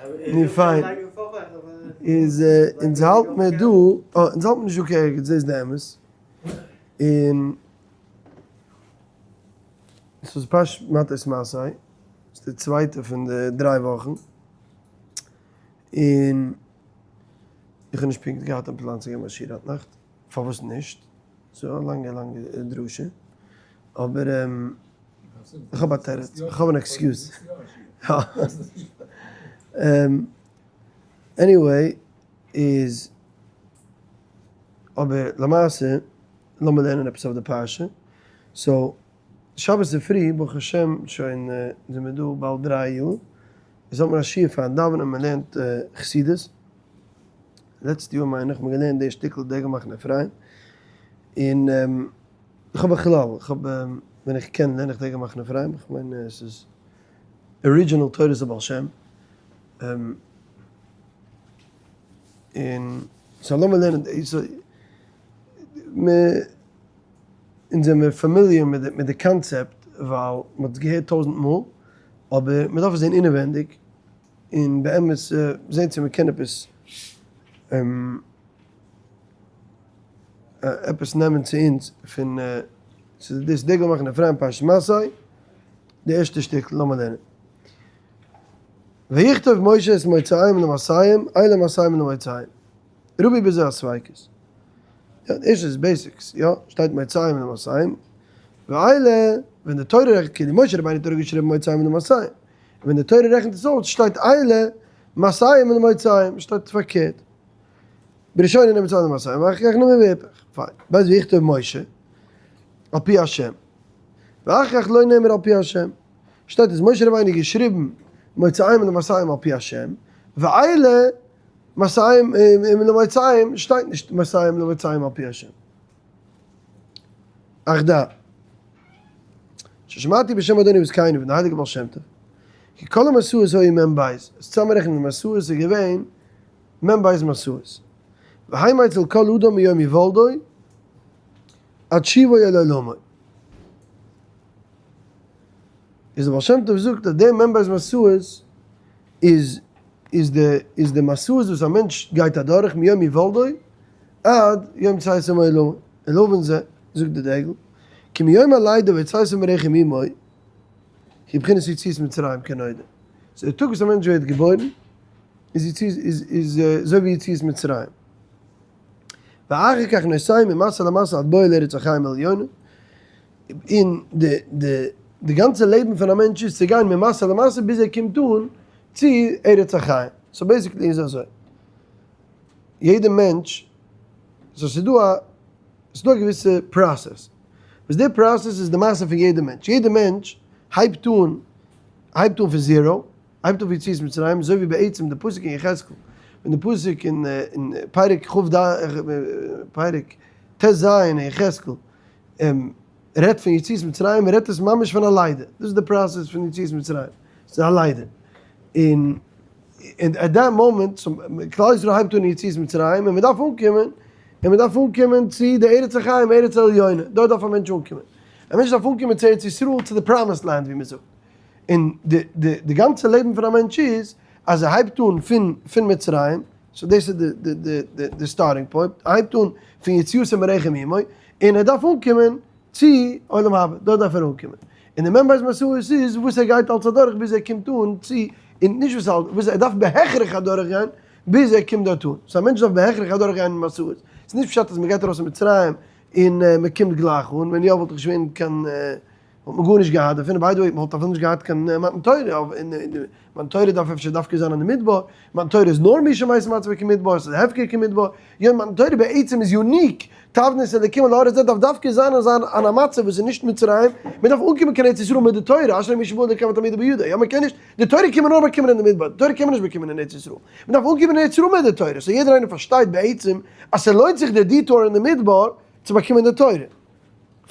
נו פיין. איז אונז האלט מיר דא, אה אונז האלט מיר נישט דא קיין ערגעץ דאס איז די אמת. און ס'איז פרשת מטות מסעי, ס'איז די צווייטע פון די דריי וואכן. און איך האב נישט פונקט געהאט אין פלאן צו געבן א שיעור היינט נאכט, פארוואס נישט? ס'איז א לאנגע לאנגע דרשה, אבער איך האב א תירוץ, איך האב אן excuse. Anyway, איז אבער למעשה לאמיר לערנען עפעס אויף די פרשה. So, שבת צופרי, ברוך השם שוין זעמיר דא באלד דריי יאר, איז האט מען א שיעור פארן דאווענען, מען לערנט חסידות, לעצטע יאר מיין איך האט מען געלערנט די שטיקל דגל מחנה אפרים, און איך האב בכלל, איך האב ווען איך קען לערן איך דגל מחנה אפרים, איך מיין עס איז original תורת הבעל שם, און so לאמיר לערנען, אונז זעמיר familiar מיט די קאנצעפט ווייל מען האט עס געהערט טויזנט מאל, אבער מען דארף עס זען אינעווענדיג און באמת זען צו מען קען עפעס עפעס נעמען צו אונז פון ס'איז דאס דגל מחנה אפרים פרשת מסעי, די ערשטע שטיקל לאמיר לערנען. ויכתוב משה את מוצאיהם למסעיהם, אלה מסעיהם למוצאיהם. רבו בזה הספיקות. יא, די ערשטע איז basics, יא, שטייט מוצאיהם למסעיהם, ואלה, ווען די תורה רעכנט, כאילו משה רבינו האט אראפגעשריבן מוצאיהם למסעיהם, און ווען די תורה רעכנט עס אויס שטייט אלה מסעיהם למוצאיהם, שטייט פארקערט. בראשונה נאמר מוצאיהם למסעיהם ואחר כך נאמר והיפך. פיין. בית ויכתוב משה על פי השם, ואחר כך לא נאמר על פי השם. שטייט אז משה רבינו האט געשריבן מוצאיהם למסעיהם על פי השם, ואלה מסעיהם למוצאיהם שטייט נישט מסעיהם למוצאיהם על פי השם. אך ד. ששמעתי בשם אדוני וזקני פון די הייליגע בעל שם טוב, כי כל המסעות היו מ בית, עס צוזאמרעכענען די מסעות איז געווען מ בית מסעות, והיים אצל כל אדם מיום היוולדו עד שובו אל עולמו. איז די בעל שם טוב זאגט אז די מ בית מסעות איז איז די איז די מסעות וואס א מענטש גייט אדורך מיום היוולדו עד יום צאתו מעולמו, ולהבין זה, זאגט די דגל, כי מיום הלידה ועד צאתו מרחם אמו, היא בחינת יציאת מצרים כנודע. So די טאג וואס א מענטש ווערט געבוירן איז יציאת איז איז אזוי ווי יציאת מצרים. ואחר כך נוסעים ממסע למסע עד בואו לארץ החיים העליונה. און די די די גאנצע לעבן פון א מענטש איז צו גיין ממסע למסע ביז ער קומט אן צו ארץ החיים. So basically איז אזוי, יעדע מענטש, so ס'איז דא א, ס'איז דא א געוויסע process, וואס די process איז די מעשה פון יעדע מענטש, יעדע מענטש הייבט אן, הייבט אן פון zero, הייבט אן פון יציאת מצרים, אזוי ווי בעצם די פסוק אין יחזקאל, און די פסוק אין פרק כ ד, פרק ט ז אין יחזקאל, רעדט פון יציאת מצרים, רעדט עס ממש פון א לידה, דאס איז די process פון יציאת מצרים, ס'איז א לידה, און at that moment, כלל ישראל הייבט אן יציאת מצרים, און מ'דארף אנקומען, און מ'דארף אנקומען צו די ארץ החיים, ארץ העליונה, דארט דארף א מענטש אנקומען, א מענטש דארף אנקומען צו ארץ ישראל, צו די promised land ווי מ'זאגט, און די די די גאנצע לעבן פון א מענטש איז, אז ער הייבט אן פון פון מצרים, so דאס איז די די די די starting point, ער הייבט אן פון יציאתו מרחם אמו, און ער דארף אנקומען צו עולם הבא, דארט דארף ער אנקומען. און די מ ב מסעות איז וואס ער גייט אלץ אדורך ביז ער קומט אן צו, און נישט וואס אלץ, וואס ער דארף בהכרח אדורך גיין ביז ער קומט דארט אן. So א מענטש דארף בהכרח אדורך גיין מסעות. ס'איז נישט פשט אז מ'גייט ארויס פון מצרים און מ'קומט גלייך אן, ווען יא וואלט איך נישט געווען קיין וואלט מען גארנישט געהאט דערפון, by the way, מען וואלט אפילו נישט געהאט קיין מתן תורה, מתן תורה דארף אפשר דווקא זיין אין די מדבר, מתן תורה איז נאר מי שמת מצבו כמדבר, ס'איז הפקר כמדבר, יא מתן תורה בעצם איז unique, תבנית אלקים על הארץ דארף דווקא זיין אין זיין אין א מצב וואס איז נישט מצרים, מען דארף אנקומען קיין ארץ ישראל מיט די תורה, אשרי מי שבא אלקים ותלמידו בידו, יא מען קען נישט, די תורה קען מען נאר באקומען אין די מדבר, די תורה קען מען נישט באקומען אין ארץ ישראל, מען דארף אנקומען אין ארץ ישראל מיט די תורה, so יעדער איינער פארשטייט בעצם אז ס'לוינט זיך די detour אין די מדבר צו באקומען די תורה.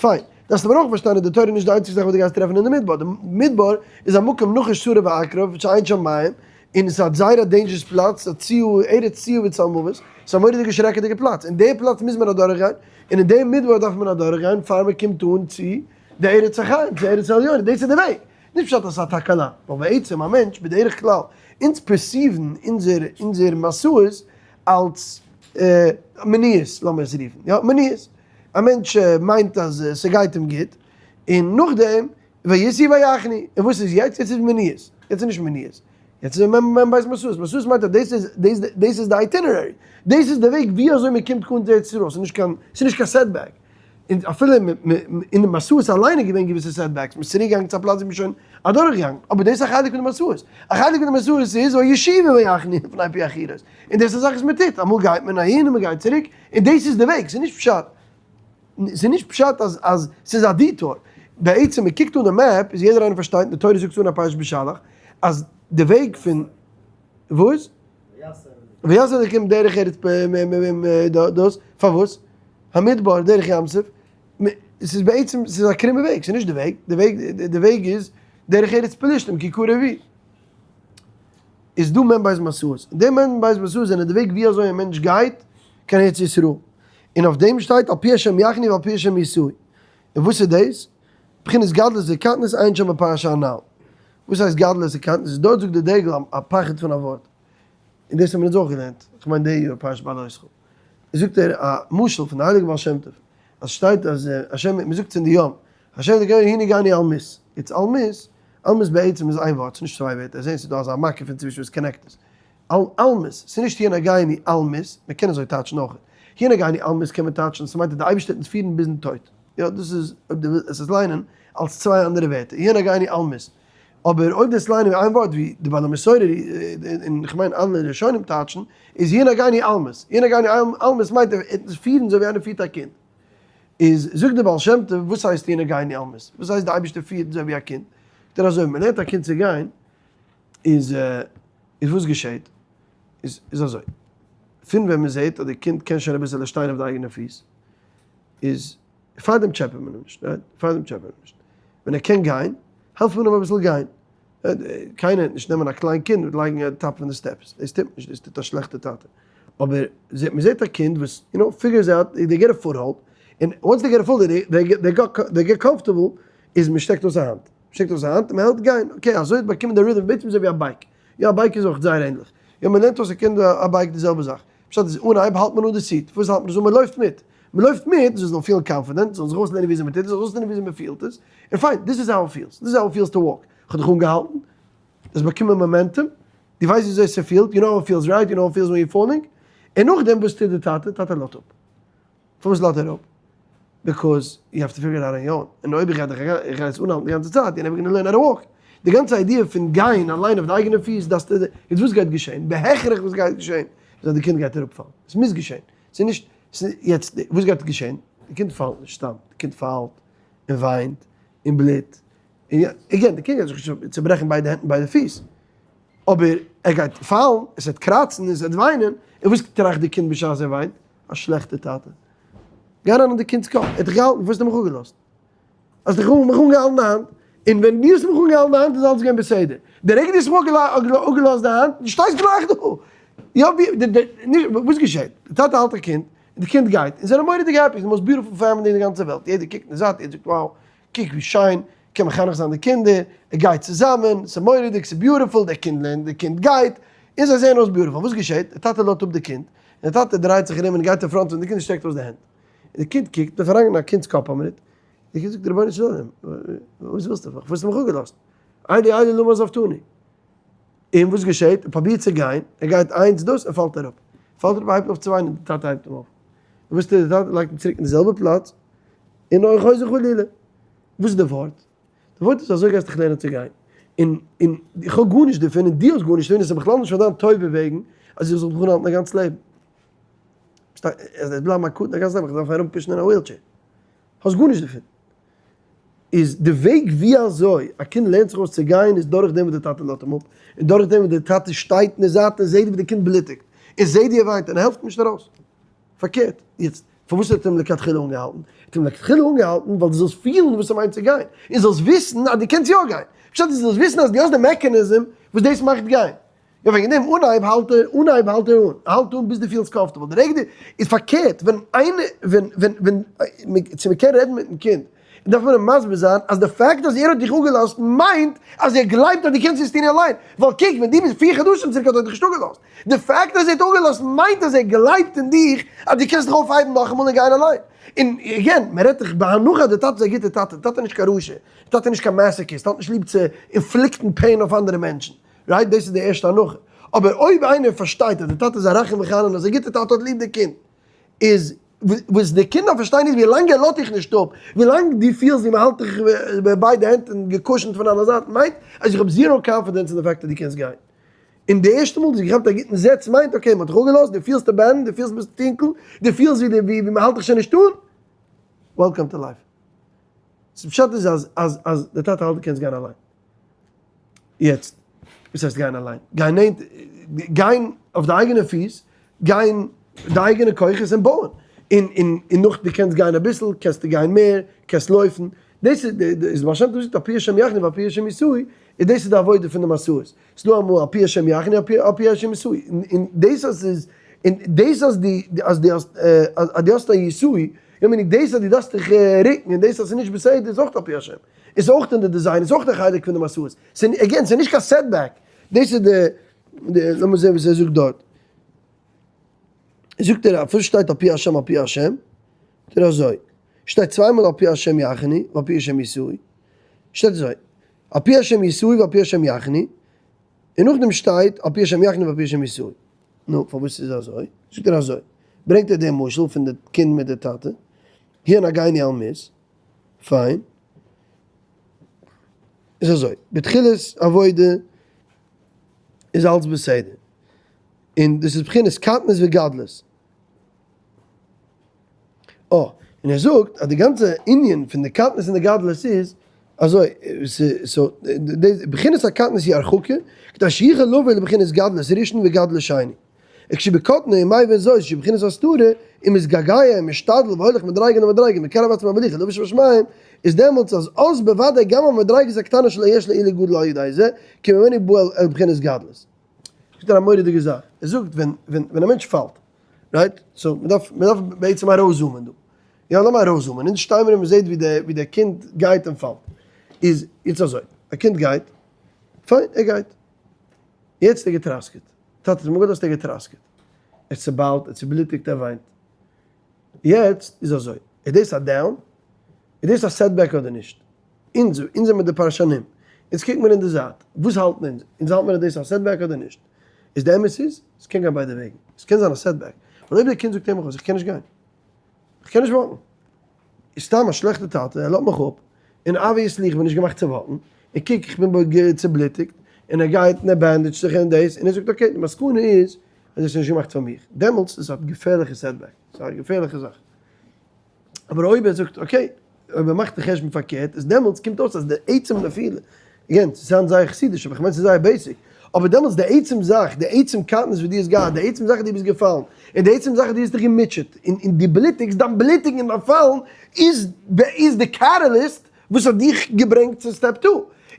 פיין. דארפסט אבער אויך פארשטיין אז די תורה איז נישט די איינציגסטע זאך וואס דו גייסט טרעפן אין די מדבר. די מדבר איז א מקום נחש שרף ועקרב שאין שם מים, און עס איז א זייער א dangerous פלאץ, א ציה, ארץ ציה וצלמוות, עס איז א מורא'דיגע שרעקעדיגע פלאץ. אין די פלאץ מוז מען אדורכגיין, און אין די מדבר דארף מען אדורכגיין פאר מען קומט אן צו די ארץ החיים, צו ארץ העליונה. דאס איז די וועג. נישט פשט אז עס איז א תקלה, ווייל בעצם א מענטש בדרך כלל. אונז perceive ן אונזער אונזער מסעות אלס מניעות, לאמיר עס רופן, יא, מניעות. א מענטש מיינט אז ס'גייט אים גוט, און נאכדעם ויסעו ויחנו, און וואס איז יעצט? יעצט איז מניעות, יעצט איז נישט מניעות, יעצט איז מ ב מסעות, מסעות מיינט אז דאס איז דאס איז די itinerary, דאס איז די וועג ווי אזוי מען קומט קיין ארץ ישראל, ס'איז נישט קיין ס'איז נישט קיין setback, און אפילו אין די מסעות אליין איז געווען געוויסע setbacks, מ'איז צוריק געגאנגען צו א פלאץ ווי מ'איז שוין אדורך געגאנגען, אבער דאס איז א חלק פון די מסעות, א חלק פון די מסעות איז וישובו ויחנו לפני פי החירות, און דאס איז א זאך וואס מען טוט, אמאל גייט מען אהין און מען גייט צוריק, און דאס איז די וועג, ס'איז נישט פשט. ס'איז נישט פשט אז אז ס'איז א detour. בעצם מען קוקט אן די map איז יעדער איינער פארשטייט און די תורה זאגט אן א פרשת בשלח אז די וועג פון וואס? ויסע אלקים דרך ארץ פ מ מ דאס פארוואס? המדבר דרך ים סוף ס'איז בעצם ס'איז א קרומע וועג ס'איז נישט די וועג די וועג די וועג איז דרך ארץ פלשתים כי קרוב היא. איז דא מ ב מסעות און די מ ב מסעות זענען די וועג ווי אזוי א מענטש גייט קיין ארץ ישראל. און אויף דעם שטייט על פי השם יחנו ועל פי השם יסעו. און וואס איז דאס? בחינת גדלות וקטנות עיין שם בפרשה הנל. וואס הייסט גדלות וקטנות? איז דארט זאגט די דגל א פחד פון א ווארט. און דאס האבן מיר אונז אויך געלערנט, איך מיין די יאר פרשת בהעלותך. זאגט ער א משל פון די הייליגע בעל שם טוב, אז שטייט אז השם, מען זאגט עס אין די יום, השם אלוקינו הנהיגני על מות. יעצט על מות, על מות בעצם איז איין ווארט, ס'איז נישט צוויי ווערטער, זעהן ס'איז דא אזא מכה פון צווישן וואס connect עס. על מות, ס'איז נישט הנהיגני על מות, מען קען אזוי טייטשן אויך. הנהיגני על מות קען מען טייטשן, ס'מיינט אז די אייבערשטער וועט אונז פירן ביזן טויט. יא, דאס איז אויב דו ווילסט עס ליינען אלס צוויי אנדערע ווערטער, הנהיגני על מות. אבער אויב דאס ליינען ווי איין ווארט ווי די בעל המסורה און כ'מיין אלע ראשונים טייטשן, איז הנהיגני על מות. הנהיגני על מות מיינט ער וועט אונז פירן אזוי ווי איינער פירט א קינד. איז זאגט דער בעל שם טוב, וואס הייסט הנהיגני על מות? וואס הייסט די אייבערשטער פירט אזוי ווי א קינד? זאגט ער אזוי, מען לערנט א קינד צו גיין, איז איז וואס געשעט? איז איז אזוי, פון ווען מען זעט אז די קינד קען שוין אביסעלע שטיין אויף די אייגענע פיס, איז פארדעם טשעפעט מען אים נישט, right? פארדעם טשעפעט מען אים נישט. ווען ער קען גיין, העלפט מען אים אביסל גיין. קיינער וועט נישט נעמען א קליין קינד און לייגן אויף top פון די steps, דאס טוט מען נישט, דאס טוט א שלעכטע טאטע. אבער מען זעט א קינד וואס, you know, figures out, they get a foothold, און once they get a foothold, they get comfortable, איז מען שטעקט אויס א האנט. שטעקט אויס א האנט און מען העלפט גיין, okay אזוי האט באקומען די rhythm, בעצם אזוי ווי א bike, יא א bike איז אויך זייער ענדליך, יא מען לערנט אויס א קינד א bike די זעלבע זאך, פשט איז אנהייב האלט מען אן די seat, וואס האלט מען עס אן? מען לויפט מיט, מען לויפט מיט זיי זאלן פילן confident, זאלן זיך אויסלערנען ווי אזוי מען טוט עס, זאלן אויסלערנען ווי אזוי מען פילט עס, און פיין, this is how it feels, this is how it feels to walk, איך האב דיך אנגעהאלטן, דו האסט באקומען momentum, דו ווייסט ווי אזוי ס'פילט, you know how it feels right, you know how it feels when you falling, און נאכדעם וואס טוט די טאטע? טאטע לאזט אפ. פארוואס לאזט ער אפ? because you have to figure out on your own, און אויב איך גיי דיך איך גיי עס אנהאלטן די גאנצע צייט, you never gonna learn how to walk. די גאנצע idea פון גיין אליין אויף די אייגענע פיס דארפסטו, יעצט וואס גייט געשען? בהכרח וואס גייט געשען איז אז די קינד גייט אראפפאלן, עס מוז געשען, ס'איז נישט, יעצט וואס גייט געשען? די קינד פאלט נישט סתם, די קינד פאלט און וויינט און בלוט, און again די קינד גייט זיך נישט צוברעכן ביידע הענט און ביידע פיס, אבער ער גייט פאלן, עס וועט קראצן און עס וועט וויינען, און וואס טראכט די קינד בשעת ער וויינט? א שלעכטע טאטע. גיי אריין אין די קינד'ס קאפ, ער האט דיך געהאלטן, פארוואס האסטו מיך אפגעלאזט? האסט דיך מיך אנגעהאלטן די האנט, און ווען דו האסט מיך אנגעהאלטן די האנט איז אלעס געווען בסדר, די רגע דו האסט מיך אפגעלאזט די האנט, דו שטייסט גלייך דא! יא ווי, נישט, וואס געשעט? די טאטע האלט א קינד, און די קינד גייט, און זיי זענען מורא'דיג happy, די most beautiful family אין די גאנצע וועלט, יעדער קוקט אין די זייט, יעדער זאגט wow, קוק ווי שיין, קען מחנך זיין די קינדער, ער גייט צוזאמען, ס'איז מורא'דיג, ס'איז beautiful, דער קינד לערנט, די קינד גייט, און זיי זעען אויס beautiful, וואס געשעט? די טאטע לאזט אפ די קינד, און די טאטע דרייט זיך ארום און גייט אין front פון די קינד און שטעקט אויס די הענט, און די קינד קוקט, מ'דארף אריינגיין אין א קינד'ס קאפ א מינוט, די קינד זאגט, רבונו של עולם, וואס ווילסטו פון מיך, פארוואס האסטו מיך אפגעלאזט? אלי אלי למה עזבתני? און וואס געשעט? ער פרובירט צו גיין, ער גייט איינס דאס, ער פאלט אראפ, פאלט אראפ, ער הייבט אויף צו וויינען, די טאטע הייבט אים אויף, און וואס טוט די טאטע? לייגט אים צוריק אין די זעלבע פלאץ, און אוי חוזר חלילה. וואס איז די ווארט? די ווארט איז אזוי גייסטו דיך לערנען צו גיין, און און איך האב גארנישט דערפון און דו האסט גארנישט דערפון, עס איז בכלל נישט פאר דיין טובה וועגן אז איך זאל דיך אנהאלטן א גאנץ לעבן. עס בלייבן א קטן א גאנץ לעבן, איך דארף ארום push ן אין א wheelchair. האסט גארנישט דערפון. איז די וועג ווי אזוי א קינד לערנט זיך אויס צו גיין איז דורך דעם וואס די טאטע לאזט אים אפ, און דורך דעם וואס די טאטע שטייט אין די זייט און זעט ווי די קינד בלוטיגט, און זעט ווי ער וויינט און העלפט אים נישט ארויס. פארקערט, יעצט, פארוואס האט אים לכתחילה אנגעהאלטן? ער האט אים לכתחילה אנגעהאלטן ווייל דו זאלסט פילן וואס ס'מיינט צו גיין, און זאלסט וויסן אז דו קענסט יא גיין. פשט איז דו זאלסט וויסן אז דו האסט די mechanism וואס דאס מאכט גיין. יא, וועגן דעם אנהייב האלט ער, אנהייב האלט ער אן, האלט אן ביז דו פילסט comfortable. די רגע דו, איז פארקערט, ווען איינער, ווען, ווען, ווען, צו מ'קען רעדן מיטן קינד. דארף מען אים מסביר זיין אז די fact אז ער האט דיך אפגעלאזט מיינט אז ער גלייבט אז דו קענסט עס טון אליין, ווייל קוק ווען דו ביסט 4 חדשים צוריק האט ער דיך נישט אפגעלאזט, די fact אז ער האט אפגעלאזט מיינט אז ער גלייבט אין דיך אז דו קענסט דיך אויפהייבן נאכאמאל און גיין אליין. און again, מען רעדט דאך בהנחה אז די טאטע איז א גוטע טאטע, די טאטע איז נישט קיין רשע, די טאטע איז נישט קיין masochist, האט נישט ליב צו inflict ן pain אויף אנדערע מענטשן, right? דאס איז די ערשטע הנחה. אבער אויב איינער פארשטייט אז די טאטע איז א רחום וחנון, אז א גוטע טאטע האט ליב די קינד, איז וואס די קינד דארף פארשטיין איז ווי לאנג ער לאזט דיך נישט אפ, ווי לאנג דו פילסט ווי מען האלט דיך ביי ביידע הענט און געקושנט פון אלע זייטן, מיינט אז איך האב zero confidence אין די fact אז דו קענסט גיין. און די ערשטע מאל דו האסט געכאפט א גוטן זעץ מיינט okay מען האט דיך אפגעלאזט, דו פילסט abandoned, דו פילסט ביסט טונקל, דו פילסט ווי ווי מען האלט דיך שוין נישט אן, welcome to life. ס'פשט איז אז אז אז די טאטע האלט דו קענסט גיין אליין. יעצט, וואס הייסט גיין אליין? גיין נענט, גיין אויף די אייגענע פיס, גיין די אייגענע כוחות און בויען. און און און נאך דו קענסט גיין אביסל, קענסטו גיין מער, קענסט לויפן. דאס איז די איז בעל שם טוב זאגט על פי השם יחנו ועל פי השם יסעו, איז דאס איז די עבודה פון די מסעות. ס'איז דא אמאל על פי השם יחנו על פי השם יסעו. און דאס אז ס'איז, און דאס אז די אז די האסט אז די האסט א יסעו, איך מיין דאס אז די דארפסט דיך רוקן און דאס אז ס'איז נישט בסדר איז אויך על פי השם. איז אויך אין די design, איז אויך א חלק פון די מסעות. ס'איז again, ס'איז נישט קיין setback. דאס איז די, די, לאמיר זען וואס ער זאגט דארט. זאגט ער, פארוואס שטייט על פי השם על פי השם? זאגט ער אזוי, שטייט צוויי מאל על פי השם יחנו ועל פי השם יסעו. שטייט אזוי, על פי השם יסעו ועל פי השם יחנו, און נאכדעם שטייט על פי השם יחנו ועל פי השם יסעו. נו, פארוואס איז אזוי? זאגט ער אזוי, ברענגט ער דעם משל פון די קינד מיט די טאטע, הוא הנהגני על מות, פיין. איז אזוי, בתחילת עבודה איז אלץ בסדר, און דאס איז בחינת קטנות וגדלות. אה, און ער זאגט אז די גאנצע ענין פון די קטנות און די גדלות איז אזוי, so, בחינת הקטנות היא הרחקה, כדי שיוכל לבוא לבחינת גדלות ראשון וגדלות שני. וכשבקטנו ומבין זאת שבחינת הסתרה, ומתגעגע ומשתדל והולך מדריגה למדריגה מקרב עצמו המליכה לבוש בשמים, איז דעמאלטס אז אז בוודאי גם המדריגות הקטנה שלו יש לה עילוי גדול על ידי זה, כי ממנו בא אל בחינת גדלות. זאגט ער א מורא'דיגע זאך, ער זאגט ווען ווען ווען א מענטש פאלט, right? So מ'דארף מ'דארף בעצם ארויסזומען דא. יא לאמיר ארויסזומען, אונז שטייען מיר און מ'זעט ווי די ווי די קינד גייט און פאלט. איז יעצט אזוי, א קינד גייט, פיין ער גייט. יעצט איז ער געטראסקעט. טאטע האט אים אפגעלאזט ער געטראסקעט. ער איז צוביילט, ער איז צובלוטיגט, ער וויינט. יעצט איז אזוי, איז דאס א down? איז דאס א setback אדער נישט? אונז, אונז זעמיר די פרשנים. אונז קוקן מיר אין די זייט. וואס האלטן אונז? אונז האלט מיר אז דאס איז א setback אדער נישט? איז די אמת איז, עס קען גיין ביידע וועגן. עס קען זיין א setback. ווייל אויב דער קינד זאגט אים איך קען נישט גיין. איך קען נישט walk ן. איז סתם א שלעכטע טאטע, ער לאזט מיך אפ, און obviously איך בין נישט געמאכט צו walk ן, און קוק איך בין צובלוטיגט, און ער גייט און ער bandage ט זיך און דאס, און ער זאגט okay, די מסקנא איז אז עס איז נישט געמאכט פאר מיך, דעמאלטס איז עס א געפערליכע setback, ס'איז א געפערליכע זאך. אבער אויב ער זאגט okay, אויב ער מאכט די חשבון פארקערט, איז דעמאלטס קומט אויס אז די עצם נפילה, again, ס' sound זייער חסידיש, אבער כ'מיין ס'איז זייער basic, אבער דעמאלטס די עצם זאך, די עצם קטנות וואס דו האסט געהאט, די עצם זאך אז דו ביסט געפאלן, און די עצם זאך אז דו האסט דיך געמוטשעט, און און דו בלוטיגסט, דיין בלוטיגן און דיין פאלן איז איז די catalyst וואס האט דיך געברענגט צו step two.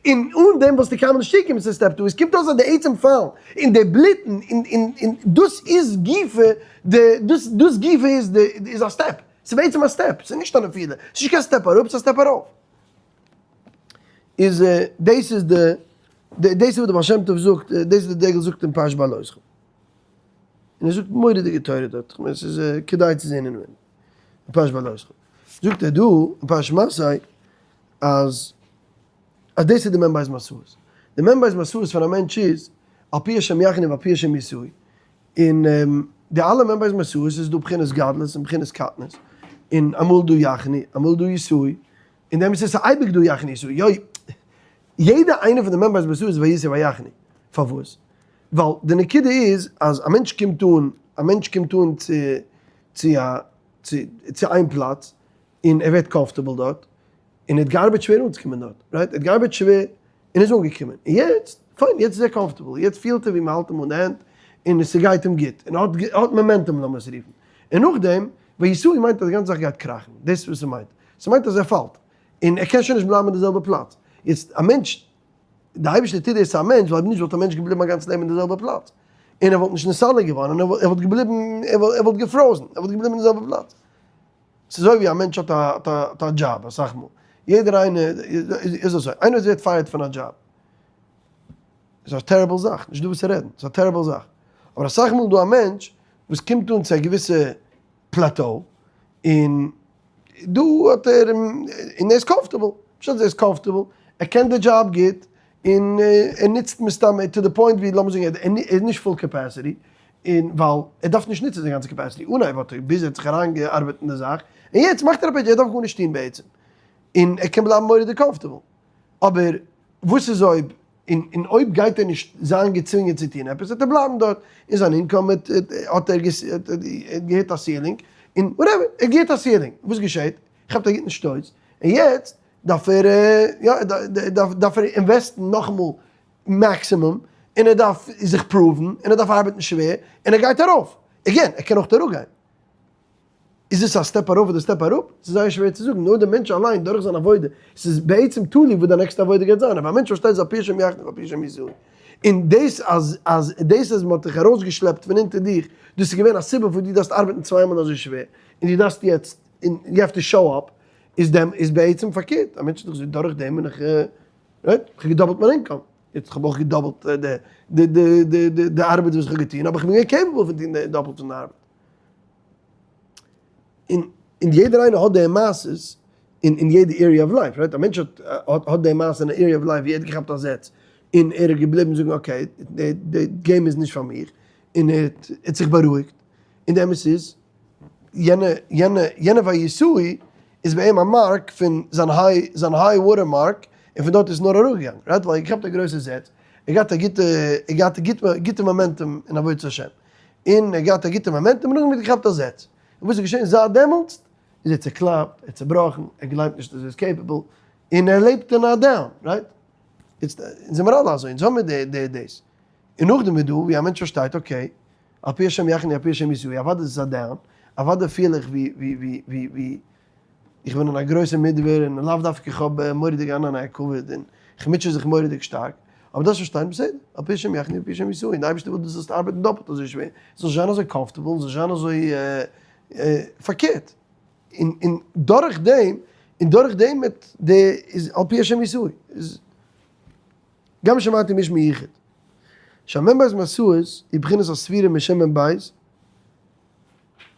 און אן דעם וואלסטו קיינמאל נישט צוגעקומען צו step two. עס קומט אויס אז די עצם פאלן און די בלוטן און און און דאס איז גופא די דאס דאס גופא איז די איז א step. ס'איז בעצם א step, ס'איז נישט א נפילה, ס'איז נישט קיין step אראפ, ס'איז א step ארויף. איז דאס איז די דאס איז וואס די בעל שם טוב זאגט, דאס איז די דגל זאגט אין פרשת בהעלותך. און ער זאגט מורא'דיגע תורה דארט, כ'מיין ס'איז כדאי צו זען אינעווייניג. אין פרשת בהעלותך. זאגט ער דא אין פרשת מסעי אז אז דאס איז די מ"ב מסעות. די מ"ב מסעות פון א מענטש איז על פי השם יחנו ועל פי השם יסעו. און די אלע מ"ב מסעות איז דא בחינת גדלות און בחינת קטנות. און אמאל דא יחנו, אמאל דא יסעו. אין דעם איז עס אייביג דא יחנו יסעו. יא, יעדע איינע פון די מ"ב מסעות איז ויסעו ויחנו. פארוואס? ווייל די נקודה איז אז א מענטש קומט אן, א מענטש קומט אן צו צו א צו צו איין פלאץ, און ער ווערט comfortable דארט, און ער האט געארבעט שווער אנצוקומען דארט, right? ער האט געארבעט שווער און איז אנגעקומען, און יעצט, פיין, יעצט איז ער comfortable, יעצט פילט ער ווי מ'האלט אים אן די הענט, און ס'גייט אים גוט, און ער האט ער האט momentum לאמיר עס רופן. און נאכדעם, ויסעו מיינט אז די גאנצע זאך גייט קראכן, דאס איז וואס ס'מיינט. ס'מיינט אז ער פאלט, און ער קען שוין נישט בלייבן אין די זעלבע פלאץ. יעצט, א מענטש, די אייבערשטער טוט דאס צו א מענטש, ווייל אויב נישט וואלט א מענטש געבליבן א גאנץ לעבן אין די זעלבע פלאץ, און ער וואלט נישט נסתלק געווארן, און ער וואלט געבליבן, ער וואלט גע frozen, ער וואלט געבליבן אין די זעלבע פלאץ. ס'איז אזוי ווי א מענטש האט א האט א דזשאב אסאך מאל. יעדער איינער איז אזוי, איינער וואס ווערט fired פון א דזשאב, איז א terrible זאך, נישט דא וואס צו רעדן, ס'איז א terrible זאך, אבער אסאך מאל איז דא א מענטש וואס קומט אן צו א געוויסע plateau, און דא האט ער, און ער איז comfortable, נישט אז ער איז comfortable, ער קען די דזשאב גוט, און ער נוצט מסתם to the point ווי לאמיר זאגן ער איז נישט full capacity, און ווייל ער דארף נישט נוצן זיין גאנצע capacity, אנהייב האט ער ביז ער האט זיך אריינגעארבעט אין די זאך, און יעצט מאכט ער א paycheck, ער דארף גארנישט טון בעצם, און ער קען בלייבן מורא'דיג comfortable, אבער וואס איז אויב, און און אויב גייט ער נישט זיין געצווינגען צו טון עפעס וועט ער בלייבן דארט, און זיין income האט ער געהיט א ceiling, און whatever, ער האט געהיט א ceiling, וואס געשעט? כאפט א גוטן שטויס, און יעצט דארף ער יא דארף ער invest ן נאכאמאל maximum, און ער דארף זיך prove ן, און ער דארף ארבעטן שווער, און ער גייט ארויף, again, ער קען אויך אראפגיין. איז עס א step ארויף אדער step אראפ? ס'איז זייער שווער צו זאגן, נאר דער מענטש אליין דורך זיין עבודה, ס'איז בעצם תלוי וואס די נעקסטע עבודה גייט זיין, אויב א מענטש פארשטייט אז על פי השם יחנו ועל פי השם יסעו, און דאס אז אז דאס אז מ'האט דיך ארויסגעשלעפט פון אונטער דיך, דאס איז געווען א סיבה פארוואס דו דארפסט ארבעטן צוויי מאל אזוי שווער, און דו דארפסט יעצט, און you have to show up, איז דעם איז בעצם פארקערט, א מענטש האט דאך געזאגט דורך דעם בין איך, right? איך האב געדאבלט מיין income, יעצט איך האב אויך געדאבלט די די די די די די ארבעט וואס איך האב געטון, אבער איך בין געווען capable פון טון די דאפלט פון די ארבעט. און און יעדער איינער האט די מעשות אין אין יעדע area of life, right? א מענטש האט האט די מעשה אין א area of life ווי ער האט געכאפט א זעץ און ער איז געבליבן זאגן okay, די די game איז נישט פאר מיך, און ער האט ער האט זיך בארואיגט, און די אמת איז, יענע יענע יענע ויסעו איז ביי אים א mark פון זיין high זיין high water mark, און פון דארט איז נאר אראפגעגאנגען, right? ווייל ער האט געכאפט א גרויסע זעץ, ער האט געהאט א גוטע ער האט געהאט א גוטע גוטע momentum אין עבודת השם, און ער האט געהאט א גוטע momentum און נאכדעם האט ער געכאפט א זעץ, און וואס איז געשען זייט דעמאלטס איז ער צוקלאפט, ער איז צובראכן, ער גלייבט נישט אז ער איז capable, און ער לעבט אין א down, right? איצט אונז זעמיר אלע אזוי, אונז האמיר די די דאס, און נאכדעם איז דא ווי א מענטש פארשטייט okay, על פי השם יחנו על פי השם יסעו, אוודאי איז עס א down, אוודאי פיל איך ווי ווי ווי ווי ווי איך בין אין א גרויסע מדבר און לאו דווקא איך האב מורא'דיג ענני הכבוד און איך מוטשע זיך מורא'דיג שטארק, אבער דארפסט פארשטיין בסדר, על פי השם יחנו על פי השם יסעו, און די אייבערשטער וויל דו זאלסט ארבעטן דאפלט אזוי שווער, זאלסט נישט זיין אזוי comfortable און זאלסט נישט זיין אזוי פארקערט, און און דורך דעם און דורך דעם וועט די איז על פי השם יסעו איז גם שמעתי מאיש מיוחד שהמ"ב מסעות היא בחינת הספירה משם מ"ב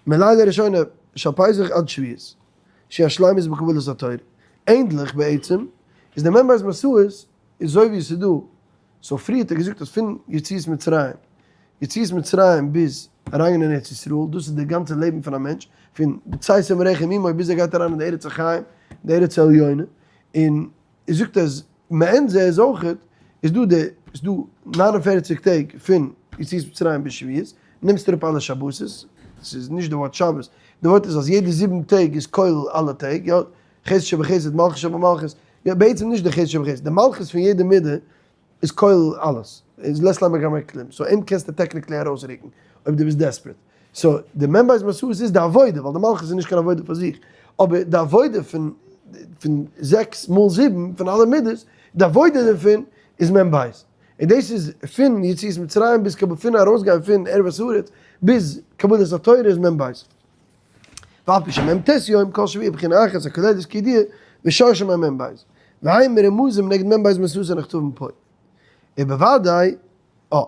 מלילה ראשונה של פסח עד שביעית, שהיא השלימות בקבלת התורה. ענדליך בעצם איז די מ"ב מסעות איז אזוי ווי עס איז דא, so פריער האט ער געזאגט אז פון יציאת מצרים, יציאת מצרים ביז אריינגיין אין ארץ ישראל, דאס איז די גאנצע לעבן פון א מענטש, פון בצאת מרחם אמו ביז ער גייט אריין אין די ארץ החיים, די ארץ העליונה, און ער זאגט אז מעין זה איז אויכעט איז דא די איז דא 49 טעג פון יציאת מצרים ביז שביעית, נעמסט אראפ אלע שבתות, ס'איז נישט די ווארט שבת, די ווארט איז אז יעדע זיבן טעג איז כולל אלע טעג, יא, חסד שבחסד, מלכות שבמלכות, יא, בעצם נישט די חסד שבחסד, די מלכות פון יעדע מידה איז כולל אלעס, איז לית ליה מקמיה כלום, so אים קענסטו technically ארויסרוקן אויב דו ביסט desperate, so די מ"ב מסעות איז די עבודה, ווייל די מלכות איז נישט קיין עבודה פאר זיך, אבער די עבודה פון פון זעקס מאל זיבן פון אלע מידות, די עבודה דערפון איז מ"ב, און דאס איז פון יציאת מצרים ביז קב פון ארויסגיין פון ערות הארץ ביז קבלת התורה איז מ"ב. ואף פי שמ"ט יום כל שבוע בחינה אחת הכוללת כידוע ושורשם המ"ב, והן מרומזים נגד מ"ב מסעות הנכתבים פה. ובוודאי, אה,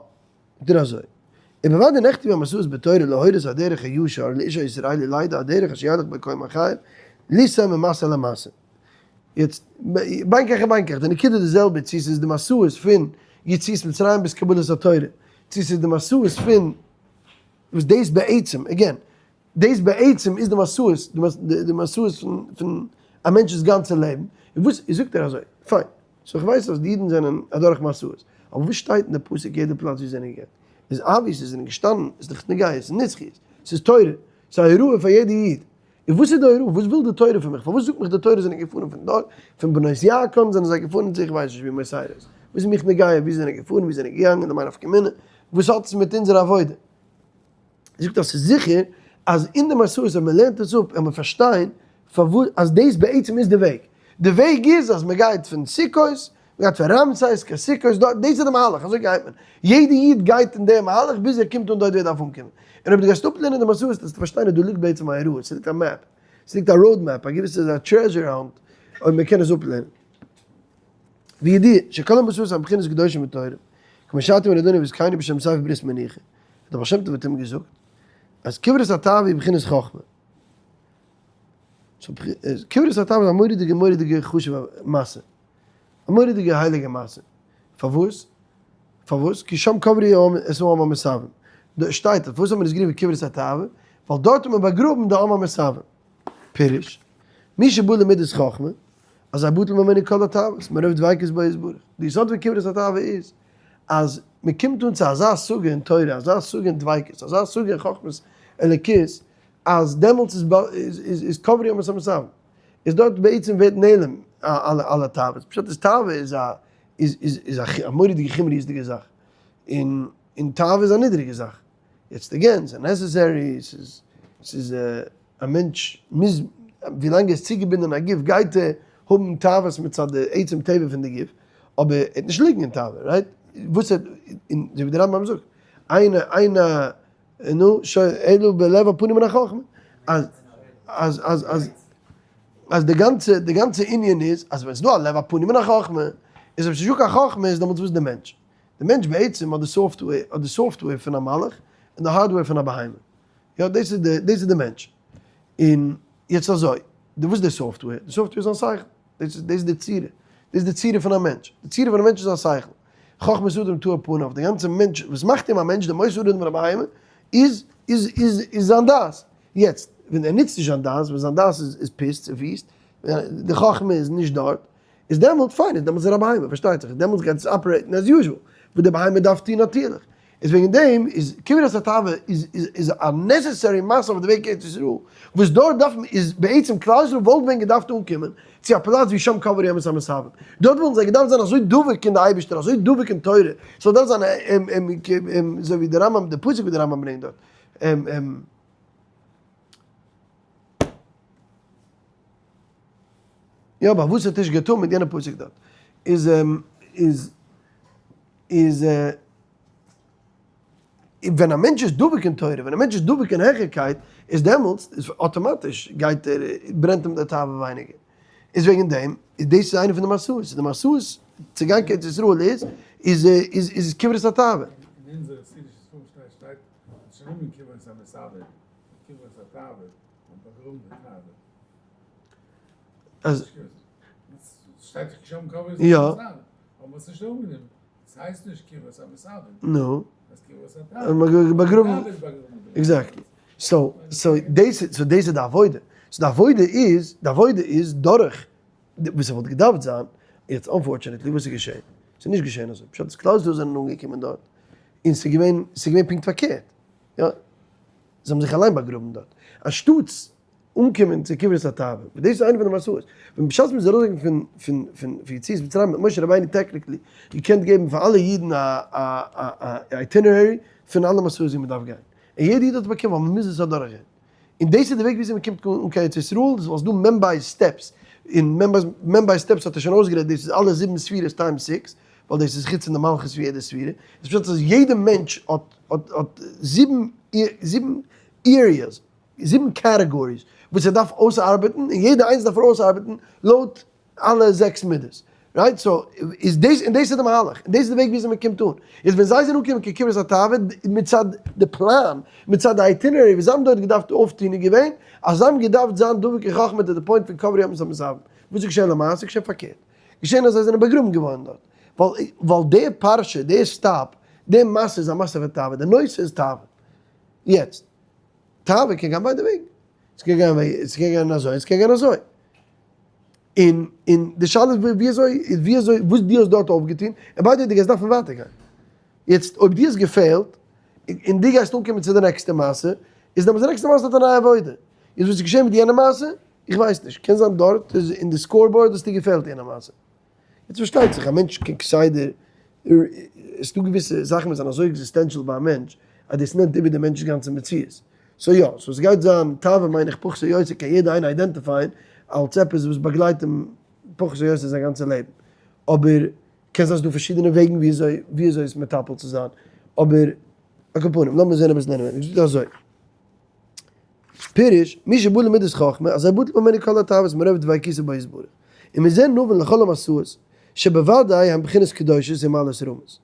זאגט ער אזוי, ובוודאי נכתבו המסעות בתורה להורות הדרך הישר לאיש הישראלי לידע הדרך אשר ילך בו כל ימי חייו לישא ממסע למסע. יעצט, בין כך ובין כך, די נקודה איז די זעלבע, צו ס'איז די מסעות פון יציאת מצרים ביז קבלת התורה, צו ס'איז די מסעות פון וואס דאס בעצם, again, דאס בעצם איז די מסעות, די מסעות פון א מענטש'ס גאנצע לעבן, און וואס זאגט ער אזוי, פיין, so איך ווייס אז די אידן זענען אדורך מסעות, אבער וואס שטייט אין די פסוק יעדע פלאץ ווי זיי זענען געגאנגען? איז obvious זיי זענען געשטאנען, איז דאך נוגע, ס'איז נצחיות, ס'איז תורה, ס'איז א הוראה פאר יעדע איד, און וואס איז די הוראה? וואס וויל די תורה פון מיך? פארוואס זאגט מיך די תורה זענען געפארן פון דארט, פון בנות יעקן זענען זיי געפארן צו איך ווייס נישט ווי מוסרות, וואס איז מיך נוגע ווי זיי זענען געפארן, ווי זיי זענען געגאנגען, למאי נפקא מינה, וואס האט עס מיט אונזער עבודה? זאגט אז ס'איז זיכער אז אין די מסעות אויב מ'לערנט עס אפ און מ'פארשטיין פארוואס אז דאס בעצם איז די וועג, די וועג איז אז מ'גייט פון סוכות, מ'גייט פון רעמסס קיין סוכות, דארט, דאס איז די מהלך, אזוי גייט מען, יעדע איד גייט אין די מהלך ביז ער קומט אן דארט ווי ער דארף אנקומען, און אויב דו גייסט אפלערנען די מסעות וועסטו פארשטיין אז דא ליגט בעצם א הוראה, ס'ליגט א map, ס'ליגט א road map, א געוויסע א treasure hunt. אויב מען קען עס אפלערנען. וידיע שכל המסעות הם בחינת קדושים וטהורים, כמו שאתם ונדונו וזקנים בשם ספר ברית מנוחה, דער בעל שם טוב האט אים געזאגט אז קברות התאווה היא בחינת חכמה. קברות התאווה איז א מורא'דיגע מורא'דיגע חשוב'ע מעשה, א מורא'דיגע הייליגע מעשה, פארוואס? פארוואס? כי שם קברו את העם המתאווים, דא שטייט אז פארוואס האט מען עס גערופן קברות התאווה? ווייל דארט האט מען באגראבן די עם המתאווים. פירוש, מי שבא למידת חכמה, אזי בטל ממנו כל התאוות, מרוב דביקות בו יתברך. די יסוד פון קברות התאווה איז, אז מען קומט אן צו אזא השגה אין תורה, אזא השגה אין דביקות, אזא השגה אין חכמת אלוקית, אז דעמאלטס איז איז קברו העם המתאווים. איז דארט בעצם ווערט נעלם אלע תאוות. פשט איז תאווה איז א איז איז איז א מורא'דיגע חומריות'דיגע זאך. און און תאווה איז א נידריגע זאך. יעצט again, ס'איז necessary, ס'איז ס'איז א מענטש מוז, ווילאנג ער איז צוגעבינדען א גוף גייט ער האבן תאוות מצד די עצם טבע פון די גוף, אבער ער וועט נישט ליגן אין תאווה, right? וואס ער, און אזוי ווי די רמב ם זאגט, איינע איינע נו, אלא בלב הפנוי מן החכמה, אז אז אז אז אז די גאנצע די גאנצע ענין איז אז ווען ס'איז דא א לב הפנוי מן החכמה, איז אויב ס'איז נישטא קיין חכמה איז דעמאלטס וואס איז די מענטש? די מענטש בעצם האט די software האט די software פון א מלאך און די hardware פון א בהמה. יא דאס איז די דאס איז די מענטש. און יעצט אזוי, די וואס איז די software? די software איז זיין שכל. דאס איז דאס איז די צורה. דאס איז די צורה פון א מענטש. די צורה פון א מענטש איז זיין שכל. חכמת אדם תאיר פניו. די גאנצע מענטש, וואס מאכט אים א מענטש, די מוסר אדם מן הבהמה, איז איז איז איז זיין דעת. יעצט, ווען ער נוצט נישט זיין דעת, ווען זיין דעת איז איז פוסט, צופיסט, די חכמה איז נישט דארט, איז דעמאלט פיין, איז דעמאלטס ער א בהמה, פארשטייט זיך, דעמאלטס גייט עס operate ן as usual, וואס די בהמה דארף טון נאטירליך. איז וועגן דעם איז קברות התאווה איז איז א necessary מעשה אויף די וועג קיין ארץ ישראל, וואס דארט דארף מען איז בעצם כלל ישראל וואלט ווען געדארפט אנקומען צו א פלאץ ווי שם קברו העם המתאווים, דארט וואלטן זיי געדארפט זיין אזוי דבוק אין די אייבערשטער, אזוי דבוק אין תורה, ס'זאל דארט זיין אזוי ווי די רמב ם, די פסוק ווי די רמב ם ברענגט דארט. יא אבער וואס האט נישט געטון מיט יענע פסוק דארט איז איז איז ווען א מענטש איז דבוק אין תורה ווען א מענטש איז דבוק אין העכערקייט איז דעמאלטס איז אטאמאטיש גייט ער ברענט אים די תאווה ווייניגער איז וועגן דעם איז דאס איז איינע פון די מסעות די מסעות צו גיין קיין ארץ ישראל איז איז איז איז קברות התאווה. אין אונזערע חסידישע ספרים שטייט שטייט נישט ארום אין קברות המתאווה קברות התאווה און באגראבן די תאווה. אז. יא. נו. באגראבן. Exactly. So, so דאס איז, so דאס איז די עבודה. So די עבודה איז, די עבודה איז דורך, וואס ס'וואלט געדארפט זיין, יעצט unfortunately וואס איז געשען? ס'איז נישט געשען אזוי. פשט איז כלל ישראל זענען אנגעקומען דארט, און ס'איז געווען, ס'איז געווען פונקט פארקערט. יא. זיי האבן זיך אליין באגראבן דארט. אנשטאטס אנקומען צו קברות התאווה, וואס דאס איז איינע פון די מסעות, ווען בשעת מ'איז ארויסגעגאנגען פון פון פון יציאת מצרים האט משה רבינו technically געקענט געבן פאר אלע אידן א א א itinerary פון אלע מסעות ווי מ'דארף גיין, און יעדע איד האט עס באקומען ווייל מ'מוז עס אדורכגיין, און דאס איז די וועג וויאזוי מ'קומט אן קיין ארץ ישראל, דאס ווייל ס'איז דא מ ב steps, און מ ב steps האט ער שוין אויסגערעדט דאס איז אלע זיבן ספירות times six, ווייל דאס איז חוץ פון די מלכות פון יעדע ספירה, דאס פשט אז יעדע מענטש האט האט האט זיבן זיבן areas. זיבן categories וואס ער דארף אויסארבעטן און יעדע איינס דארף ער אויסארבעטן לויט אלע זעקס מידות, right? So איז דאס און דאס איז די מהלך און דאס איז די וועג וויאזוי מען קומט אן, איז ווען זיי זענען אנגעקומען קיין קברות התאווה מצד די פלאן, מצד די itinerary וואס זיי האבן דארט געדארפט אויפטון איז געווען אז זיי האבן געדארפט זיין דבוק אין חכמה to the point פון קברו העם המתאווים, וואס איז געשען למעשה? געשען פארקערט, געשען אז זיי זענען באגראבן געווארן דארט, ווייל ווייל די פרשה, די stop, די מעשה איז א מעשה פון תאווה, די נושא איז תאווה, יעצט. תאווה קען גיין ביידע וועגן. עס קען גיין וועג, עס קען גיין אזוי, עס קען גיין אזוי. און, און די שאלה איז ווי אזוי, ווי אזוי, וואס דו האסט דארט אויפגעטון, און ביידע דו גייסט דארפן ווייטער גיין. יעצט, אויב דו האסט געפעלט, און דו גייסט אנקומען צו די נעקסטע מעשה, איז דעמאלטס די נעקסטע מעשה האט א נייע עבודה. איז וואס איז געשען מיט יענע מעשה? איך ווייס נישט. קען זיין דארט איז אין די scoreboard האסטו געפעלט יענע מעשה. יעצט פארשטייט זיך א מענטש קען כסדר, עס איז דא געוויסע זאכן וואס זענען אזוי existential ביי א מענטש, אז דאס נעמט איבער די מענטש'ס גאנצע מציאות. So יא, so עס גייט זיין תאווה מיין איך פחות או יותר קען יעדער איינער identify ען אלס עפעס וואס באגלייט אים פחות או יותר זיין גאנצע לעבן. אבער קען זיין ס'איז דא פארשידענע וועגן וויאזוי וויאזוי עס מטפל צו זיין. אבער על כל פנים, לאמיר זען אביסל אינעווייניג. זאגט ער אזוי. פירוש, מי שבא למידת חכמה, אזי בטל ממנו כל התאוות מרוב דביקותו בו יתברך. און מזה נובן לכל המסעות שבוודאי הם בחינת קדושות ומעלות רמות.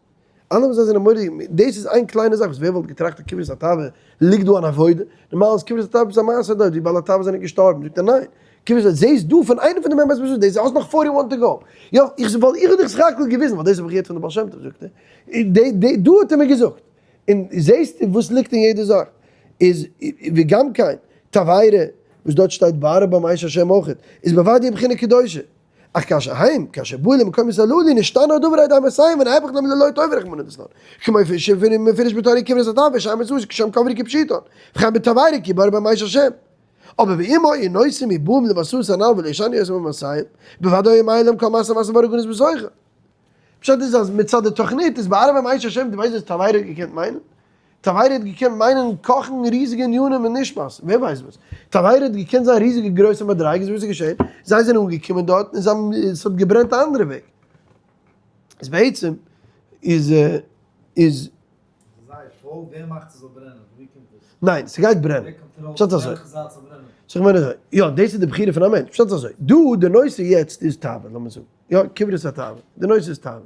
אלע וואס זיי זענען מורא'דיג, דאס איז איין קליינע זאך וואס ווער וואלט געטראכט אז כברת התאווה ליגט דא אן עבודה, נארמאל איז כברת התאווה עפעס א מעשה דארט ווי בעלי תאווה זענען געשטארבן, זאגט ער ניין, כברת התאווה זעהסט דא פון איינע פון די מ ב מסעות, דאס האסט נאך forty one to go, יא, איך ווייל איך האב דיך סך הכל געוויזן, ווייל דאס האב איך געהערט פון די בעל שם טוב זאגט ער, דא האט ער מיר געזאגט, און זעהסט וואס ליגט אין יעדע זאך, איז וגם כן, תבערה, וואס דארט שטייט בערה בם אש השם אויכעט, איז בוודאי בחינה קדושה. אך כאשר הם, כאשר באו למקומות הללו, נשתנה הדבר על ידי המסיים ונהפך להם ללא טוב רחמנא ליצלן. כמו שמפורש בתורה קברות התאווה שם מצוות כשם קברו כפשוטן, וכן בתבערה כי בערה בם אש השם. אבער ואם היו נוסעים ובאים למסעות הנל ולא ישנו יוסף במסעים, בוודאי היו מעלים כל מעשה ומעשה והרגנות בתוכה. פשט איז אז מצד די תוכנית איז בערה בם אש השם, דו ווייסט וואס תבערה האט געקענט מיינען? תבערה האט געקענט מיינען קאכן ריזיגע ענינים אין נשמת, ווער ווייסט וואס. תבערה האט געקענט זיין ריזיגע גרויסע מדריגות, וואס איז געשען? זיי זענען אנגעקומען דארט און זיי האבן, עס האט געברענט א אנדערע וועג. איז בעצם איז איז. זייער פויל, ווער מאכט ס'זאל ברענען? פון ווי קומט עס? ניין, ס'גייט ברענען. פשט אזוי. סאו איך מיין אזוי, יא דאס איז די בחירה פון א מענטש, פשט אזוי, דא די נושא יעצט איז תאווה, לאמיר זאגן, יא, כברת התאווה, די נושא איז תאווה.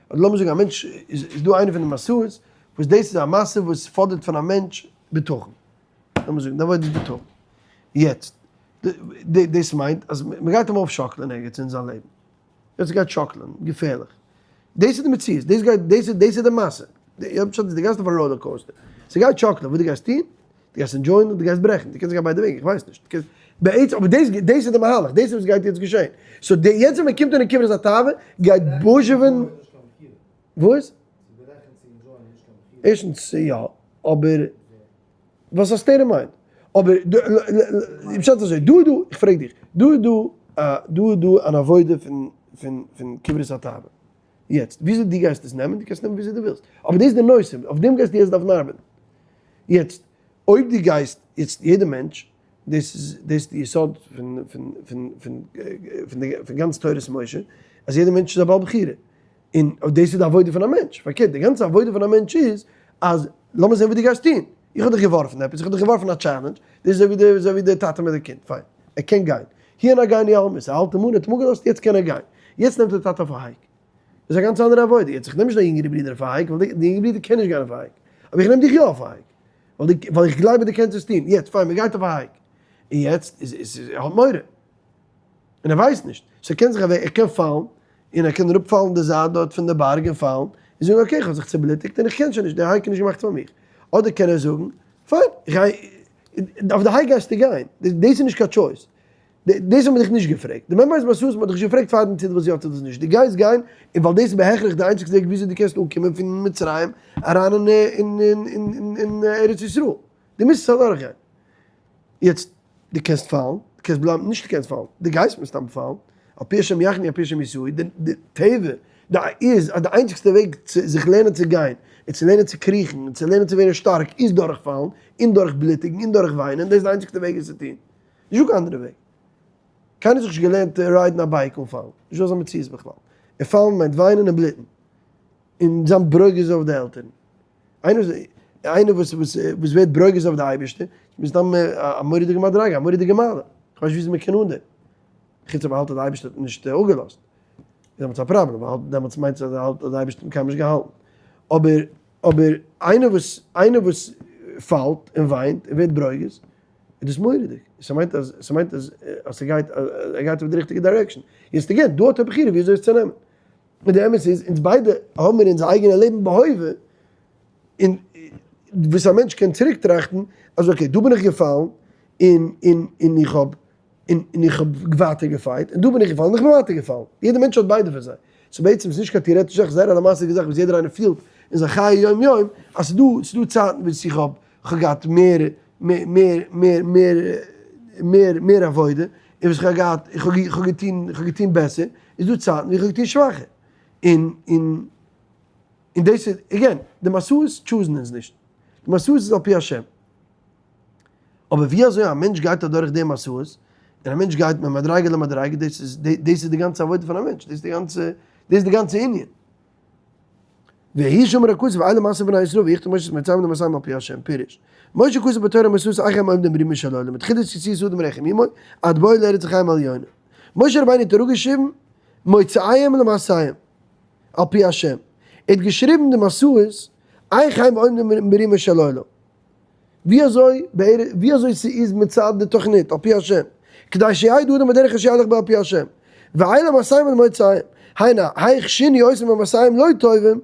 אדער לאמיר זאגן א מענטש איז איז דא איינע פון די מסעות וואס דאס איז א מסע וואס פאדערט פון א מענטש בטחון, לאמיר זאגן די עבודה איז בטחון, יעצט דאס מיינט אז מען גייט אים אויפשאקלען ערגעץ אין זיין לעבן, יעצט גייט שאקלען געפערליך, דאס איז די מציאות, דאס גייט דאס איז דאס איז די מסע, דו גייסט אויף א roller coaster, ס'גייט שאקלען, וואס דו גייסט טון? דו גייסט enjoy ען אדער דו גייסט ברעכן, דו קענסט גיין ביידע וועגן, איך ווייס נישט, בעצם אבער דאס דאס איז די מהלך, דאס איז וואס גייט יעצט געשען, so די יעצט ווען מען קומט אן אין קברות התאווה גייט בוזשעווען, וואס? ערשטנס יא, אבער וואס א state of mind, אבער פשט איז אזוי, דא איז דא, איך פרעג דיך, דא איז דא א דא איז דא אן עבודה פון פון פון קברות התאווה, יעצט וויאזוי דו גייסט עס נעמען, דו קענסט נעמען וויאזוי דו ווילסט, אבער דאס איז די נושא, אויף דעם גייסטו יעצט דארפן ארבעטן. יעצט אויב דו גייסט, יעצט יעדע מענטש, דאס איז דאס איז די יסוד פון פון פון פון פון די פון גאנץ תורת משה, אז יעדע מענטש איז א בעל בחירה, און דאס איז די עבודה פון א מענטש, פארקערט די גאנצע עבודה פון א מענטש איז אז לאמיר זען וואס דו גייסט טון, איך האב דיך געווארפן עפעס, איך האב דיך געווארפן א challenge, דאס איז אזוי ווי די אזוי ווי די טאטע מיט די קינד, פיין, ער קען גיין, הוא הנהגני אל מות, ער האלט אים אן, ער האט אים אפגעלאזט, יעצט קען ער גיין, יעצט נעמט די טאטע אויף א hike. דאס איז א גאנץ אנדערע עבודה, יעצט איך נעם נישט דיין יונגערע ברודער אויף א hike, ווייל די יונגערע ברודער קען נישט גיין אויף א hike, אבער איך נעם דיך יא אויף א hike, ווייל די ווייל איך גלייב אז דו קענסט עס טון, יעצט פיין מען גייט אויף א hike, און יעצט איז איז ער האט מורא, און ער ווייסט נישט, so קען זיך ער קען פאלן, און ער קען אראפפאלן די זייט דארט פון די בארג און פאלן, און זאגן okay איך האב זיך צובלוטיגט און איך קען שוין נישט, די hike איז נישט געמאכט פאר מיך, אדער קען ער זאגן, פיין, איך גיי, אויף די hike גייסטו גיין, דאס איז נישט קיין choice, דאס האט מען דיך נישט געפרעגט, די מעמבערס מסעות מען האט דיך נישט געפרעגט פארדעם צו דו ווילסט יא צו דאס נישט, דו גייסט גיין און ווייל דאס איז בהכרח די איינציגסטע וועג וויאזוי דו קענסט אנקומען פון מצרים אריין אין ארץ ישראל, דו מוזט עס אדורך גיין, יעצט דו קענסט פאלן, דו קענסט בלייבן, נישט דו קענסט פאלן, דו גייסט מסתם פאלן, על פי השם יחני על פי השם יסעו, די טבע איז אז די איינציגסטע וועג צו זיך לערנען צו גיין, און צו לערנען צו קריכן, און צו לערנען צו ווערן שטארק איז דורך פאלן, און דורך בלוטיגן, און דורך וויינען, דאס איז די איינציגסטע וועג עס צו טון. נישט דא קיין אנדערע וועג. קיינער האט זיך נישט געלערנט ride ן א bike אן פאלן. נישט דא אזא מציאות בכלל. און פאלן מיינט וויינען און בלוטן. און זיין ברוגז אויף די עלטערן. איינער וואס איינער וואס וואס וואס ווערט ברוגז אויף די אייבערשטער, איז מסתם א מורא'דיגע מדריגה, א מורא'דיגע מעלה. כ'ווייס נישט וויאזוי מ'קען אן דעם. חוץ אויב מ'האלט אז די אייבערשטער האט נישט אפגעלאזט. איז דעמאלטס א פראבלעם, ווייל דעמאלטס מיינט עס אז ער האלט אז די אייבערשטער האט אים קיינמאל נישט געהאלטן. אבער אבער איינער וואס איינער וואס פאלט און וויינט און ווערט ברוגז, איז דאס מורא'דיג, ס'מיינט אז ס'מיינט אז אז ס'גייט ער גייט אויף די ריכטיגע direction, יעצט again, דא האט ער בחירה ווי אזוי עס צו נעמען, און די אמת איז אונז ביידע האבן מיר אונזער אייגענע לעבן בהווה, און וואס א מענטש קען צוריק טראכטן אז okay דא בין איך געפאלן און און און איך האב און און איך האב ווייטער געפייט, און דא בין איך געפאלן און איך בין ווייטער געפאלן, יעדער מענטש האט ביידע פון זיי, so בעצם איז נישט קיין טעארעטישע זאך, זייער א למעשה'דיגע זאך וואס יעדער איינער פילט אין זיין חיי יום יום, אז ס'דא ס'דא צייטן וואס איך האב כ'האב געהאט מער מער מער מער מער מער עבודה, און וואס איך האב געהאט, איך האב איך האב געטון איך האב געטון בעסער, איז דא צייטן ווי איך האב געטון שוואכער, און און און דאס איז, again, די מסעות choose ן אונז נישט, די מסעות איז על פי השם, אבער ווי אזוי א מענטש גייט אדורך די מסעות, און א מענטש גייט ממדריגה למדריגה, דאס איז דאס איז די גאנצע עבודה פון א מענטש, דאס איז די גאנצע דאס איז די גאנצע ענין. ויהי שאמר הכתוב ואלה מסעות בני ישראל ויכתוב משה את מצרים למסעיהם על פי השם, פירוש, משה כתב בתורה מסעות אחים עומדים ברומו של עולם מתחילת יציאת אדם מרחם אמו עד בואו לארץ החיים העליונה. משה רבינו האט אראפגעשריבן מוצאיהם למסעיהם על פי השם, ער האט געשריבן די מסעות איך הם עומדים ברומו של עולם, ווי אזוי ווי אזוי ס'איז מצד די תוכנית על פי השם, כדי שידע אדם בדרך אשר ילך בה על פי השם, ואלה מסעיהם למוצאיהם, היינו היאך שינו אותם במסעיהם לא טובים,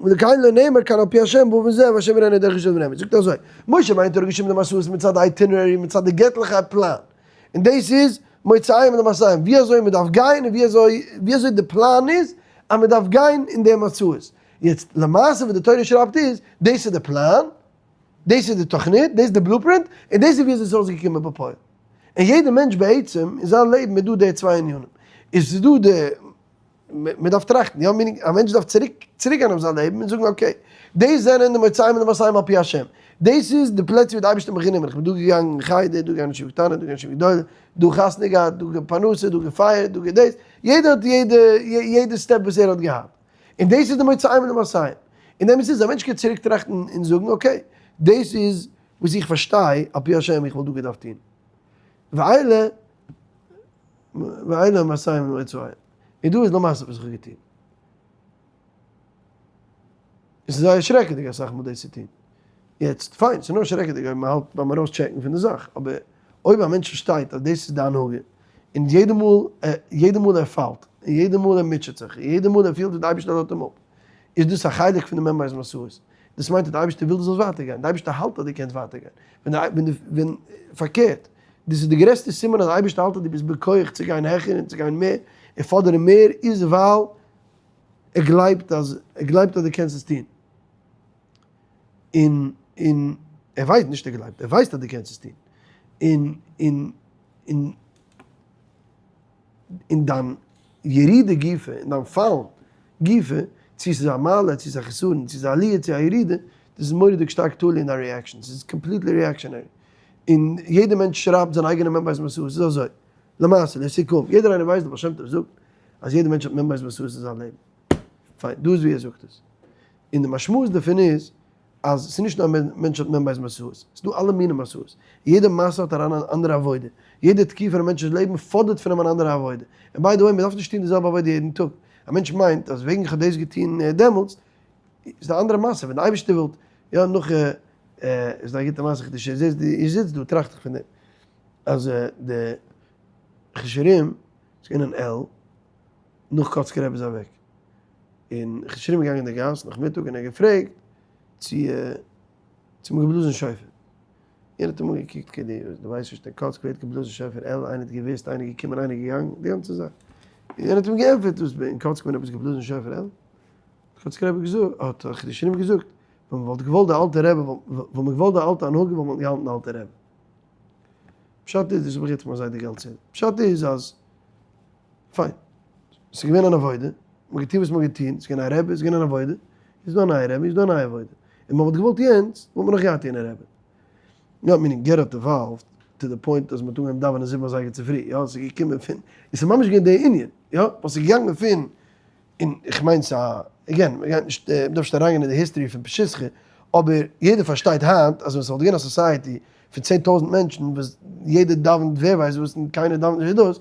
ולכן לא נאמר כאן על פי השם באופן זה והשם יראנו דרך אשר נלך. זאגט אזוי, משה רבינו האט אראפגעשריבן די מסעות מצד די itinerary מצד די געטליכע פלאן, און דאס איז מוצאיהם למסעיהם, ווי אזוי מען דארף גיין און ווי אזוי ווי אזוי די פלאן איז אז מען דארף גיין אין די מסעות. יעצט למעשה וואס די תורה שרייבט איז, דאס איז די פלאן, דאס איז די תוכנית, דאס איז די blueprint, און דאס איז ווי אזוי עס איז אויסגעקומען בפועל. און יעדע מענטש בעצם אין זיין לעבן איז דא די צוויי ענינים. איז ס'איז דא די מען דארף טראכטן, יא, meaning א מענטש דארף צוריק צוריק גיין אויף זיין לעבן און זאגן okay, דאס זענען די מוצאים און די מסעים על פי השם, דאס איז די פלעצער ווי די אייבערשטער האט מיך גענומען, איך בין דא געגאנגען אין חדר, דא געגאנגען אין ישיבה קטנה, דא געגאנגען אין ישיבה גדולה, דא חתונה געהאט, דא פרנסה, דא געפייערט, דא געדאס, יעדער האט יעדע יעדע step וואס ער האט געהאט, און דאס איז די מוצאים און די מסעים, און אמת איז א מענטש קען צוריק טראכטן און זאגן okay, דאס איז וואס איך פארשטיי על פי השם איך וואלט דא געדארפט טון, ואלה ואלה המסעים והמוצאים. און דא איז למעשה וואס איך האב געטון. עס איז זייער שרעקעדיג אסאך מאל דאס צו טון. יעצט, פיין, ס'איז נאר שרעקעדיג אויב מ'האלט ביים ארויסטשעקן פון די זאך, אבער אויב א מענטש פארשטייט אז דאס איז די הנהגה, און יעדע מאל יעדע מאל ער פאלט, און יעדע מאל ער מוטשעט זיך, און יעדע מאל ער פילט ווי די אייבערשטער לאזט אים אפ, איז דאס א חלק פון די מ"ב מסעות. דאס מיינט אז די אייבערשטער וויל דו זאלסט ווייטער גיין, די אייבערשטער האלט אז דו קענסט ווייטער גיין. ווען די ווען פארקערט, דאס איז די גרעסטע סימן אז די אייבערשטער האלט אז דו ביסט בכח צו גיין העכער און צו גיין מער און פאדערן מער, איז ווייל ער גלייבט אז ער גלייבט אז דו קענסט עס טון. און און ער ווייסט, נישט ער גלייבט, ער ווייסט אז דו קענסט עס טון. און און און אין דיין ירידה גופא, אין דיין פאלן גופא, צו ס'איז א מעלה, צו ס'איז א חסרון, צו ס'איז א עליה, צו א ירידה, דאס איז מורא'דיג שטארק תלוי אין דיין reaction, ס'איז completely reactionary. און יעדער מענטש שרייבט זיין אייגענע מ"ב מסעות, ס'איז אזוי, למעשה, לסיכום, יעדער איינער ווייסט, דער בעל שם טוב זאגט, אז יעדער מענטש האט מ"ב מסעות אין זיין לעבן. פיין, דא איז ווי ער זאגט עס. און די משמעות דערפון איז, אז ס'איז נישט נאר מענטש האט מ"ב מסעות, ס'איז דא אלע מיני מסעות, יעדע מסע האט אריין אן אנדערע עבודה, יעדע תקופה פון א מענטש'ס לעבן פאדערט פון אים אן אנדערע עבודה, און by the way מ'דארף נישט טון די זעלבע עבודה יעדן טאג, א מענטש מיינט אז וועגן כ'האב דאס געטון דעמאלטס, איז די אנדערע מסע, ווען די אייבערשטער ווילט, יא נאך איז דא א גוטע מעשה, איך זיץ דא טראכט איך פון דעם, אז די חידושי הרי"ם איז געווען אין על נאך קאצקער רבי איז אוועק, און חידושי הרי"ם איז געגאנגען אין די גאס נאכמיטאג און ער האט געפרעגט צו צו מ'האט געבלאזן שופר, יענער האט אים אנגעקוקט כאילו דו ווייסט נישט אין קאצק ווערט געבלאזן שופר על איינער האט געוויסט איינער איז געקומען איינער איז געגאנגען די גאנצע זאך, און יענער האט אים געענטפערט וואס אין קאצק ווען עפעס געבלאזן שופר על? האט קאצקער רבי געזאגט האט חידושי הרי"ם געזאגט ווען מ'וואלט געוואלט די אלטע רבי וואלט מען געוואלט די אלטע הנהגה וואלט מען געהאלטן די אלטע רבי. פשט איז דאס האב איך יעצט פון מיין זיידע געלט פשט איז אז פיין, ס'איז געווען אן עבודה, מ'האט געטון וואס מ'האט געטון, ס'איז געווען א רבי, ס'איז געווען אן עבודה, איז דא א נייע רבי, איז דא א נייע עבודה. און מ'וואלט געוואלט יענץ, וואלט מען נאך געהאט יענע רבי. יא, meaning גער האט evolved to the point אז מ'האט אנגעהויבן דאווענען זיבן אזייגער צופרי, יא, ס'איז געקומען פון, און ס'איז ממש געווען די ענין, יא, ווייל ס'איז געגאנגען פון, און איך מיין ס'איז א, again, מ'גייט נישט, מ'דארף נישט אריינגיין אין די history פון פשיסחא, אבער יעדער פארשטייט היינט אז ווען ס'וואלט געווען א society פון 10,000 מענטשן וואס יעדער דאווענט ווער ווייסט וואס און קיינער דאווענט נישט דאס,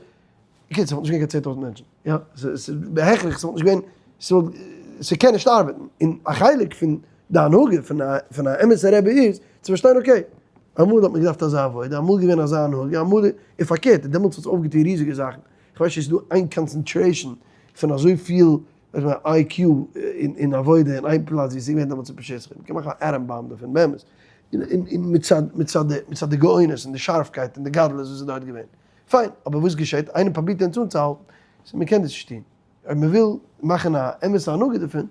בקיצור, ס'וואלט נישט געווען קיין 10,000 מענטשן. יא, ס'איז בהכרח, ס'וואלט נישט געווען, ס'וואלט, ס'קען נישט ארבעטן. און א חלק פון די הנהגה פון א, פון א אמת'ע רבי איז, צו פארשטיין okay, אמאל האט מען געדארפט אזא עבודה, אמאל איז געווען אזא הנהגה, אמאל, און פארקערט, דעמאלטס האט עס אויפגעטון ריזיגע זאכן. כ'ווייס נישט צו ס'איז דא איין concentration פון אזויפיל IQ אין עבודה אין איין פלאץ ווי ס'איז געווען דעמאלטס אין פשיסחא. מ'קען מאכן א atom bomb דערפון, באמת. און מצד, מצד די, מצד די גאונות און די שארפקייט און די גדלות וואס איז דארט געווען. פיין, אבער וואס געשעט? איינער פרובירט אונז אנצוהאלטן, so מען קען דאס נישט טון. אויב מען וויל מאכן א אמת'ע הנהגה דערפון,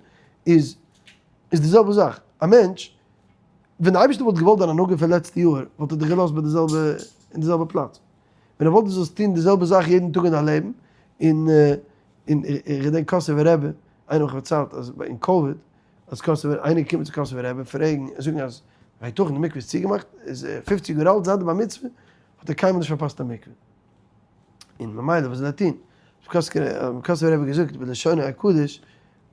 איז איז די זעלבע זאך. א מענטש, ווען די אייבערשטער וואלט געוואלט דיין הנהגה פון לעצטע יאר, וואלט ער דיך געלאזט ביי די זעלבע, אין די זעלבע פלאץ. ווען ער וואלט דו זאלסט טון די זעלבע זאך יעדן טאג אין דיין לעבן, און און איך געדענק קאסובער רבי, איינער האט מיך פארציילט אז אין COVID, אז קאסובער, איינער קומט צו קאסובער רבי פרעגן, זאגן אז היתכן די מקווה איז צוגעמאכט, איז פופציג יאר אלט זייט די בר מצוה, האט ער קיינמאל נישט פארפאסט א מקווה. און ממילא וואס זאל ער טון? האט קאסובער רבי געזאגט בלשונו הקדוש,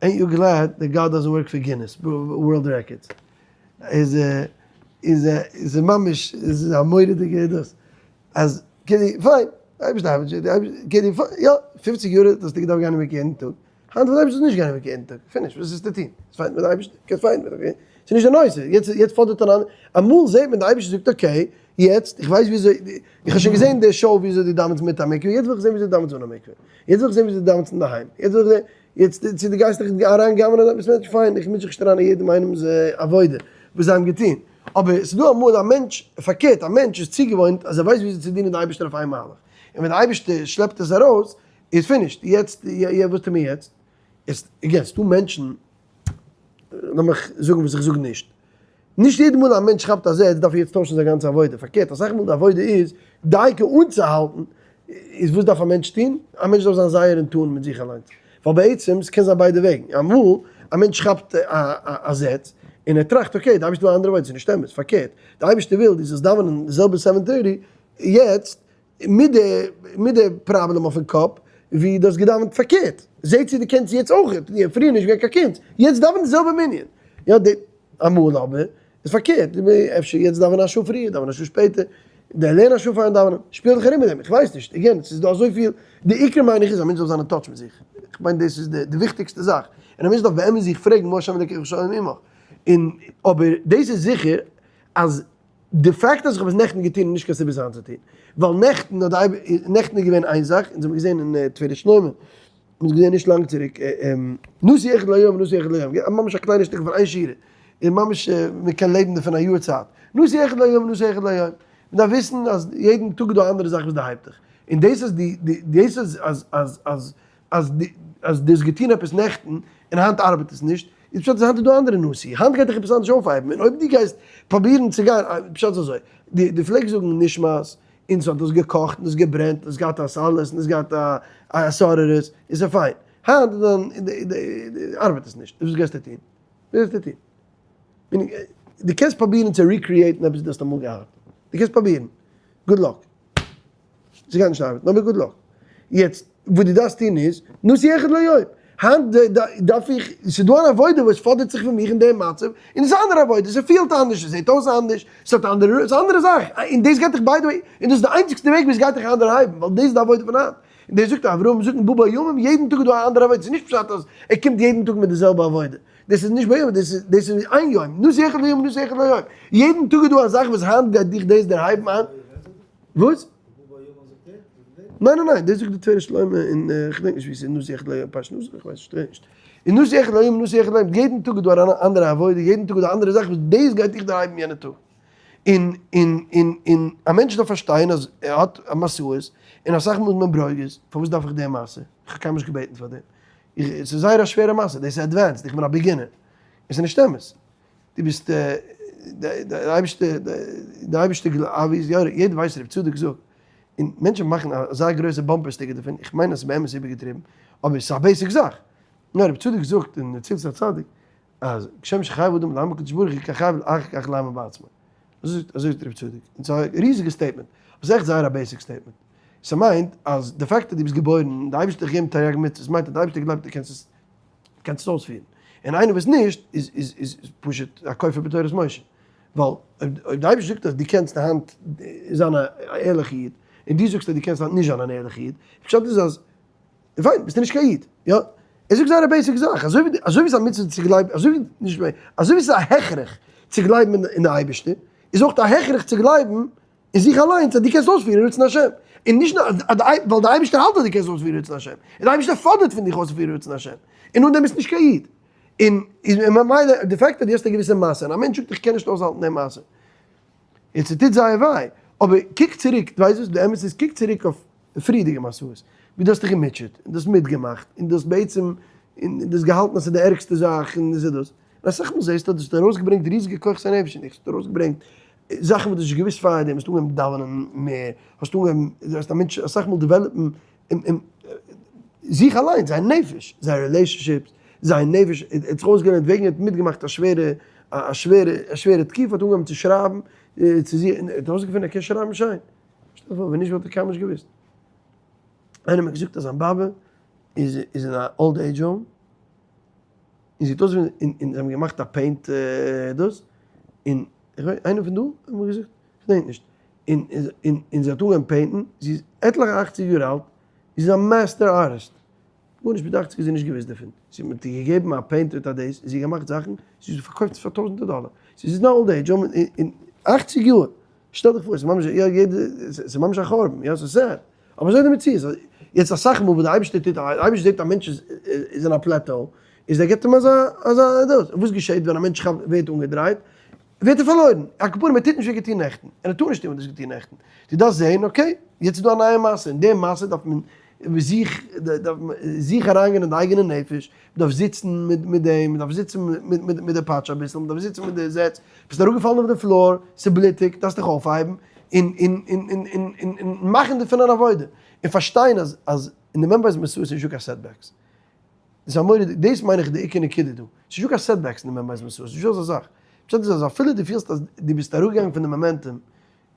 ain't you glad that God doesn't work for Guinness World Records. איז איז איז ממש איז א מורא'דיגע דאס. אז כאילו פיין. די אייבערשטער ארבעט נישט, די אייבערשטער, יא, 50 יאר האסטו געדארפט גיין אין מקוה יעדן טאג, היינט וויל די אייבערשטער נישט גיין אין מקוה יעדן טאג, finish, וואס איז צו טון? fight מיט די אייבערשטער? קענסט fight מיט אים, ס'איז נישט די נושא, יעצט יעצט פאדערט אן אמאל זעט מען די אייבערשטער זאגט okay, יעצט, איך ווייס וויאזוי, איך האב שוין געזען די show וויאזוי דו דאווענסט מיט א מקווה, יעצט וויל איך זען וויאזוי דו דאווענסט אן א מקווה, יעצט וויל איך זען וויאזוי דו דאווענסט אינדערהיים, יעצט וויל איך זען, יעצט צו דו גייסט דיך אריין גנב'נען עפעס מענטש, פיין, איך מיש זיך נישט אריין אין יעדעם איינעמ'ס עבודה וואס זיי האבן געטון, אבער ס'איז דא אמאל א מענטש, פארקערט, א מענטש איז צוגעוואוינט אז ער ווייסט וויאזוי צו דינען די אייבערשטער אויף איין מהלך, און ווען די אייבערשטער שלעפט עס ארויס, איז finished, יעצט, וואס טו מיר יעצט? איז, again, ס'דא מענטשן, לאמיך זאגן וואס איך זאג נישט, נישט יעדע מאל א מענטש כאפט א זעץ דארף ער יעצט טוישן זיין גאנצע עבודה, פארקערט אסאך מאל די עבודה איז דייקא אנצוהאלטן, איז וואס דארף א מענטש טון? א מענטש דארף זיין זייער אין tune מיט זיך אליינס, ווייל בעצם ס'קען זיין ביידע וועגן, אמאל א מענטש כאפט א זעץ און ער טראכט okay די אייבערשטער וויל א אנדערע עבודה, ס'איז נישט אמת, פארקערט די אייבערשטער וויל דו זאלסט דאווענען די זעלבע seven thirty יעצט מיט די מיט די פראבלעם אויפן קאפ ווי דו האסט געדאווענט פארקערט, זע צו דו קענסט יעצט אויך, פריער נישט געווען קיין קונץ, יעצט דאווען די זעלבע מנין, יא די אמאל אבער איז פארקערט, אפשר יעצט דאווען א שעה פריער, דאווען א שעה שפעטער, די לערן א שעה פארן דאווענען, שפיל דיך ארום מיט דעם, איך ווייס נישט, again, ס'איז דא אזויפיל, די עיקר מיין איך איז א מענטש דארף זיין אין touch מיט זיך, איך מיין דאס איז די וויכטיגסטע זאך, און א מענטש דארף באמת זיך פרעגן מה ה' אלקיך שואל מעמך, און אבער דאס איז זיכער אז די פאקט אז איך האב עס נעכטן געטון איז נישט קיין סיבה עס היינט צו טון, ווייל נעכטן האט די נעכטן איז געווען איין זאך, אונז האבן געזען אין תפארת שלמה, מ'האט געזען נישט לאנג צוריק, נשיא אחד ליום נשיא אחד ליום, ממש א קליינע שטיקל פון איין שורה, און ממש מ'קען לעבן דערפון א יאר צייט, נשיא אחד ליום נשיא אחד ליום, מ'דארף וויסן אז יעדן טאג איז דא א אנדערע זאך וואס דערהייבט דיך, און דאס אז די דאס אז אז אז אז אז די אז די האסט געטון עפעס נעכטן און היינט ארבעט עס נישט, איז פשט אז היינט איז דא אנדערע נושא, היינט גייט דיך עפעס אנדערש אויפהייבן, און אויב די גייסט פראבירן צו גיין, פשט איז אזוי, די די פלעגסט זאגן נשמת, און ס'האט דאס געקאכט און דאס געברענט, און עס געהאט א סאלעס און עס געהאט א א סארערעס, איז עס פיין, היינט איז דאן ארבעט עס נישט, וואס גייסטו טון? וואס גייסטו טון? די קענסט פראבירן צו recreate ן עפעס וואס די האסט אמאל געהאט, די קענסט פראבירן, good luck. ס'גייט נישט ארבעטן, אבער good luck. יעצט, וואס דו דארפסט טון איז, נשיא אחד ליום. היינט דארף איך, ס'איז דא אן עבודה וואס פאדערט זיך פון מיך אין דעם מצב, און עס איז אן אנדערע עבודה, ס'פילט אנדערש, ס'זעט אויס אנדערש, ס'האט אנדערע, ס'איז אן אנדערע זאך. און דאס גייט דיך by the way, און דאס איז די איינציגסטע וועג ווי עס גייט דיך אנדערהייבן, ווייל דאס איז די עבודה פון היינט. און דאס זאגט אברהם זאגט בא בימים, יעדן טאג איז דא א אנדערע עבודה, ס'איז נישט פשט אז ער קומט יעדן טאג מיט די זעלבע עבודה. דאס איז נישט בימים, דאס איז דאס איז איין יום, נשיא אחד ליום, נשיא אחד ליום. יעדן טאג איז דא א זאך וואס היינט גייט דיך דאס דערהייבן, היינט. וואס? ניין ניין ניין, דאס זאגט די תפארת שלמה אין כ'דענק נישט ווי ס'איז נשיא אחד ליום פרשת נשא, כ'ווייס נישט כ'דענק נישט. אין נשיא אחד ליום נשיא אחד ליום, יעדן טאג איז דא אן אנדערע עבודה, יעדן טאג איז דא אנדערע זאך וואס דאס גייט דיך דערהייבן יענע טאג. און און און און א מענטש דארף פארשטיין אז ער האט א מסעות, און אסאך מאל איז מען ברוגז, פארוואס דארף איך די מעשה? איך האב קיינמאל נישט געבעטן פאר דעם. איך, ס'איז זייער א שווערע מעשה, דאס איז advanced, איך בין א beginner. עס איז נישט אמת. דו ביסט די אייבערשטער, די אייבערשטער אבי, יא, יעדער ווייסט רבי צדוק זאגט, און מענטשן מאכן אזא גרויסע bumper sticker דערפון, איך מיין אז ס'איז באמת איבערגעטריבן, אבער ס'איז א basic זאך. נאר רבי צדוק זאגט אין מצילות הצדיק, אז כשם שחייב אדם להאמין בקדוש ברוך הוא כך חייב אחר כך להאמין בעצמו. אזוי זאגט רבי צדוק. און ס'איז א ריזיגע statement, אבער ס'איז עכט זייער א basic statement. ס'מיינט אז די פאקט אז דו ביסט געבוירן און די אייבערשטער האט דיך געגעבן תרי"ג מצוות מיינט אז די אייבערשטער גלייבט דו קענסט עס קענסט עס אויספירן, און איינער וואס נישט איז איז איז פשוט א כופר בתורת משה, ווייל אויב אויב די אייבערשטער זאגט אז דו קענסט היינט זיין א ערליכע איד, און דו זאגסט אז דו קענסט היינט נישט זיין אן ערליכע איד, פשט איז אז פיין ביסטו נישט קיין איד, יא? ער זאגט זייער א basic זאך, אזוי ווי אזוי ווי ס'איז א מצוה צו גלייבן, אזוי ווי נישט אזוי ווי ס'איז א הכרח צו גלייבן אין די אייבערשטער, איז אויך א הכרח צו גלייבן אין זיך אליינס אז דו קענסט אויספירן רצון השם, און נישט נאר אז די ווייל די אייבערשטער האלט אז דו קענסט אויספירן רצון השם, און די אייבערשטער פאדערט פון דיך אויסצופירן רצון השם, און אן דעם ביסטו נישט קיין איד. און און ממילא די פאקט אז דו האסט א געוויסע מעשה, און א מענטש זאגט איך קען נישט אויסהאלטן די מעשה, און ס'טוט זייער וויי, אבער קוק צוריק, דו ווייסט וואס די אמת איז, קוק צוריק אויף פריערדיגע מסעות, ווי דו האסט דיך געמוטשעט, און דו האסט מיטגעמאכט, און דו האסט בעצם, און דו האסט געהאלטן אז ס'איז די ערגסטע זאך, און דאס און דאס, און אסאך מאל זעסטו אז דאס האט ארויסגעברענגט ריזיגע כוחות הנפש אין דיך, ס'האט ארויסגעברענגט זאכן וואס דו האסט נישט געוואוסט פארדעם, האסט אנגעהויבן דאווענען מער, האסט אנגעהויבן, דו האסט א מענטש אסאך מאל develop ן זיך אליינס, זיין נפש, זיין relationships, זיין נפש, ער האט זיך אויסגעלערנט וועגן ער האט מיטגעמאכט א שווערע, א שווערע, א שווערע תקופה, האט אנגעהויבן צו שרייבן צו זיך, און ער האט ארויסגעפונען ער קען שרייבן שיין, שטעל דיר פאר ווען נישט וואלט ער קיינמאל נישט געוואוסט. איינער האט מיר געזאגט אז זיין באבע איז איז אין א old age home, און זי האט אויסגעזען און און זיי האבן געמאכט א paint דאס, און איך ווייס איינער פון דא האט מיר געזאגט, כ'דענק נישט, און און און זי האט אנגעהויבן paint ן, זי איז עטליכע אכציג יאר אלט, זי איז א master artist, גארנישט מיט אכציג איז זי נישט געוואוסט דערפון, זי האט איר געגעבן א paint מיט א דאס, זי האט געמאכט זאכן, זי האט פארקויפט עס פאר טויזענטער דאלער, זי איז אין old age home אין אכציג יאר, שטעל דיך פאר, עס איז ממש יא יעדע, עס איז ממש א חורבן, יא עס איז sad, אבער אזוי איז די מציאות, יעצט אסאך מאל וואס די אייבערשטער טוט, די אייבערשטער זעט א מענטש איז אין א plateau, איז ער גיבט אים אזא אזא דאס, און וואס געשעט ווען א מענטש כאפט ווערט אנגעדרייט, ווערט ער פארלוירן, על כל פנים ער טוט נישט ווי ער האט געטון נעכטן, און ער טאר נישט טון וואס ער האט געטון נעכטן, דו דארפסט זען okay, יעצט איז דא א נייע מעשה, און די מעשה דארף מען זיך דארף מען זיך אריינגיין אין די אייגענע נפש, מען דארף זיצן מיט מיט דעם, מען דארף זיצן מיט מיט מיט די פאטש אביסל, מען דארף זיצן מיט די זעץ, ביסט אראפגעפאלן אויף די floor, ס'בלוטיגט, דארפסט דיך אויפהייבן, און און און און און און און מאכן דערפון אן עבודה, און פארשטיין אז אז אין די מ"ב מסעות איז נישטא קיין setbacks. דאס איז א מורא'דיג, דאס מיין איך די עיקר נקודה דא, ס'איז נישטא קיין setbacks אין די מ"ב מסעות, ס'איז נישטא אזא זאך. פשט איז אז אפילו דו פילסט אז דו ביסט אראפגעגאנגען פון די momentum,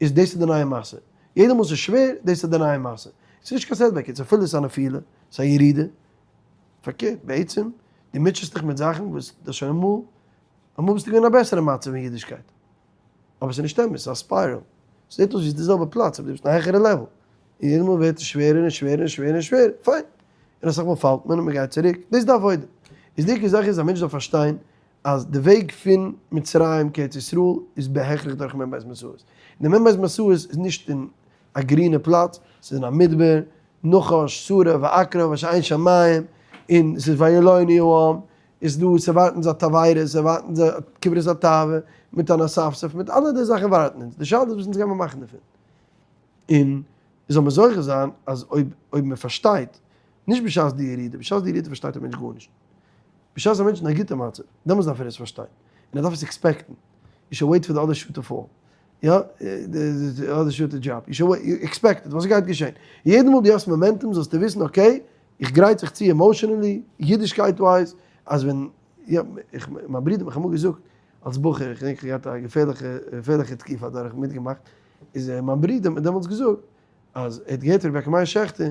איז דאס איז די נייע מעשה. יעדע מאל ס'איז שווער, דאס איז די נייע מעשה. ס'איז נישט קיין setback, יעצט אפילו ס'איז א נפילה, ס'איז א ירידה, פארקערט, בעצם, דו מוטשעסט דיך מיט זאכן וואס דו האסט שוין אמאל, אמאל ביסטו געווען אין א בעסערע מצב אין אידישקייט. אבער ס'איז נישט אמת, ס'איז א spiral. ס'זעט אויס ווי ס'איז די זעלבע פלאץ, אבער דו ביסט אין א העכערע level. און יעדע מאל ווערט עס שווערער און שווערער און שווערער און שווערער. פיין. און אסאך מאל פאלט מען און מ'גייט צוריק. דאס איז די עבודה. איז די עיקר זאך איז א מענטש דארף פארשטיין אז די וועג פון מצרים קיין ארץ ישראל איז בהכרח דורך מ"ב מסעות. און די מ"ב מסעות איז נישט אין א גרינע פלאץ, ס'איז אין א מדבר, נחש, שרף, ועקרב, אשר אין שם מים, און ס'איז וילונו העם, איז דא, ס'ווארטן זיי תבערה, ס'ווארטן זיי קברות התאווה, מיט אן אספסוף, מיט אלע די זאכן ווארטן אונז, די שאלה איז וואס אונז גיימער מאכן דערפון. און זאל מען זוכה זיין אז אויב אויב מען פארשטייט, נישט בשעת די ירידה, בשעת די ירידה פארשטייט א מענטש גארנישט, בשעת א מענטש איז אין א גוטע מצב, דעמאלטס דארף ער עס פארשטיין, און ער דארף עס expect ן, you should wait for the other shoe to fall, יא, the other shoe to drop, you should wait, expect it, וואס גייט געשען, יעדע מאל דו האסט momentum זאלסטו וויסן okay, איך גרייט זיך צו emotionally, אידישקייט wise, אז ווען, יא, איך, מיין ברודער האט מיך אמאל געזאגט, אלס בחור, איך געדענק איך האב געהאט א געפערליכע, געפערליכע תקופה אדורך מיטגעמאכט, איז מיין ברודער האט מיר דעמאלטס געזאגט, אז ער האט געהערט פון רבי יעקב מאיר שעכטער,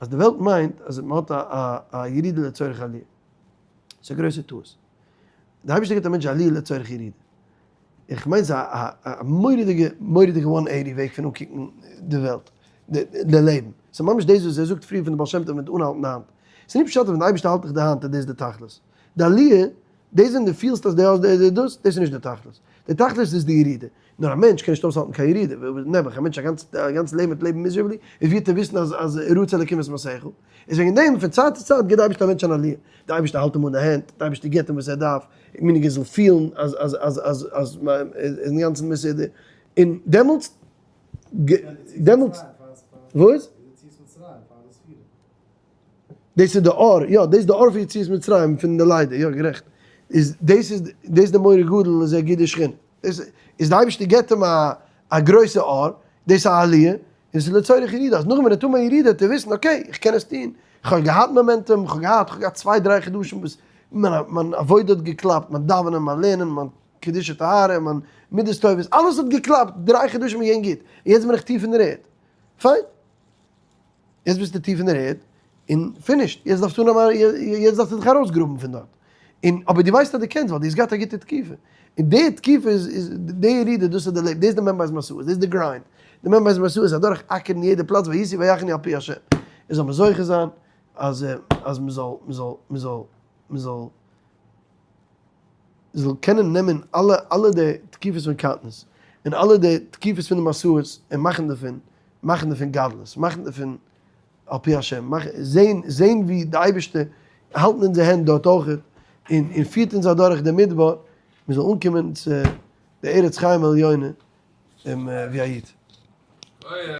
אז די וועלט מיינט אז מען האט א א ירידה לצורך עליה. ס'איז א גרויסע טעות. די אייבערשטער גיבט א מענטש עליה לצורך ירידה. איך מיין ס'איז א א מורא'דיגע מורא'דיגע one eighty וועג פון אנקוקן די וועלט, די לעבן. ס'איז ממש דאס וואס ער זאגט פריער פון די בעל שם טוב מיט אנהאלטן די האנט. ס'איז נישט פשט אז ווען די אייבערשטער האלט דיך די האנט איז דאס די תכלית. די עליה, דאס ווען דו פילסט אז דו האסט דאס דאס, דאס איז נישט די תכלית. די תכלית איז די ירידה. נאר א מענטש קען נישט אויסהאלטן קיין ירידה. נעבעך, א מענטש א גאנץ לעבן וועט לעבן miserably, איז ווי וועט ער וויסן אז אז רצה אלקים את מעשיך? איז וועגן דעם פון צייט צו צייט גיט די אייבערשטער א מענטש אן עליה. די אייבערשטער האלט אים אן די הענט, די אייבערשטער גיט אים וואס ער דארף, מיניג ער זאל פילן אז אז אז אז אז מען איז אינגאנצן מסודר. און דעמאלטס דעמאלטס וואס? דאס איז די אור, יא, דאס איז די אור פון יציאת מצרים, פון די לידה, יא, גערעכט. איז דאס איז, דאס איז די מורא גדול איז ער גיט די שכינה. דאס איז די אייבערשטער געבט אים א א גרויסע אור, דאס איז א עליה, און עס איז לצורך ירידה, אז נאכדעם ווען ער טוט א ירידה וועט ער וויסן okay, איך קען עס טון, איך האב געהאט momentum, איך האב געהאט, איך האב געהאט צוויי דריי חדשים וואס מיין מיין עבודה האט געקלאפט, מיין דאווענען, מיין לערנען, מיין קדושה טהרה, מיין מידות טובות, אלעס האט געקלאפט, דריי חדשים איז געווען גוט, און יעצט בין איך טיף אין דער ערד. פיין. יעצט ביסטו טיף אין דער ערד, און finished, יעצט דארפסטו אנהייבן יעצט דארפסטו דיך ארויסגראבן פון דארט. און אבער דו ווייסט אז דו קענסט ווייל דו האסט געהאט א גוטע תקופה. און די תקופה איז איז די ירידה, דאס איז די לעבן, דאס איז די מ"ב מסעות, דאס איז די grind. די מ"ב מסעות איז אדורך אקערן יעדע פלאץ ויסעו ויחנו על פי השם. און זאל מען זוכה זיין אז אז מען זאל מען זאל מען זאל מען זאל זאל קענען נעמען אלע אלע די תקופות פון קטנות, און אלע די תקופות פון די מסעות, און מאכן דערפון, מאכן דערפון גדלות, מאכן דערפון על פי השם, מאכן, זען, זען ווי די אייבערשטער האלט אונזער הענט דארט אויכעט, און און פירט אונז אדורך די מדבר, מען זאל אנקומען צו די ארץ חיים עליונה, און ווי א איד.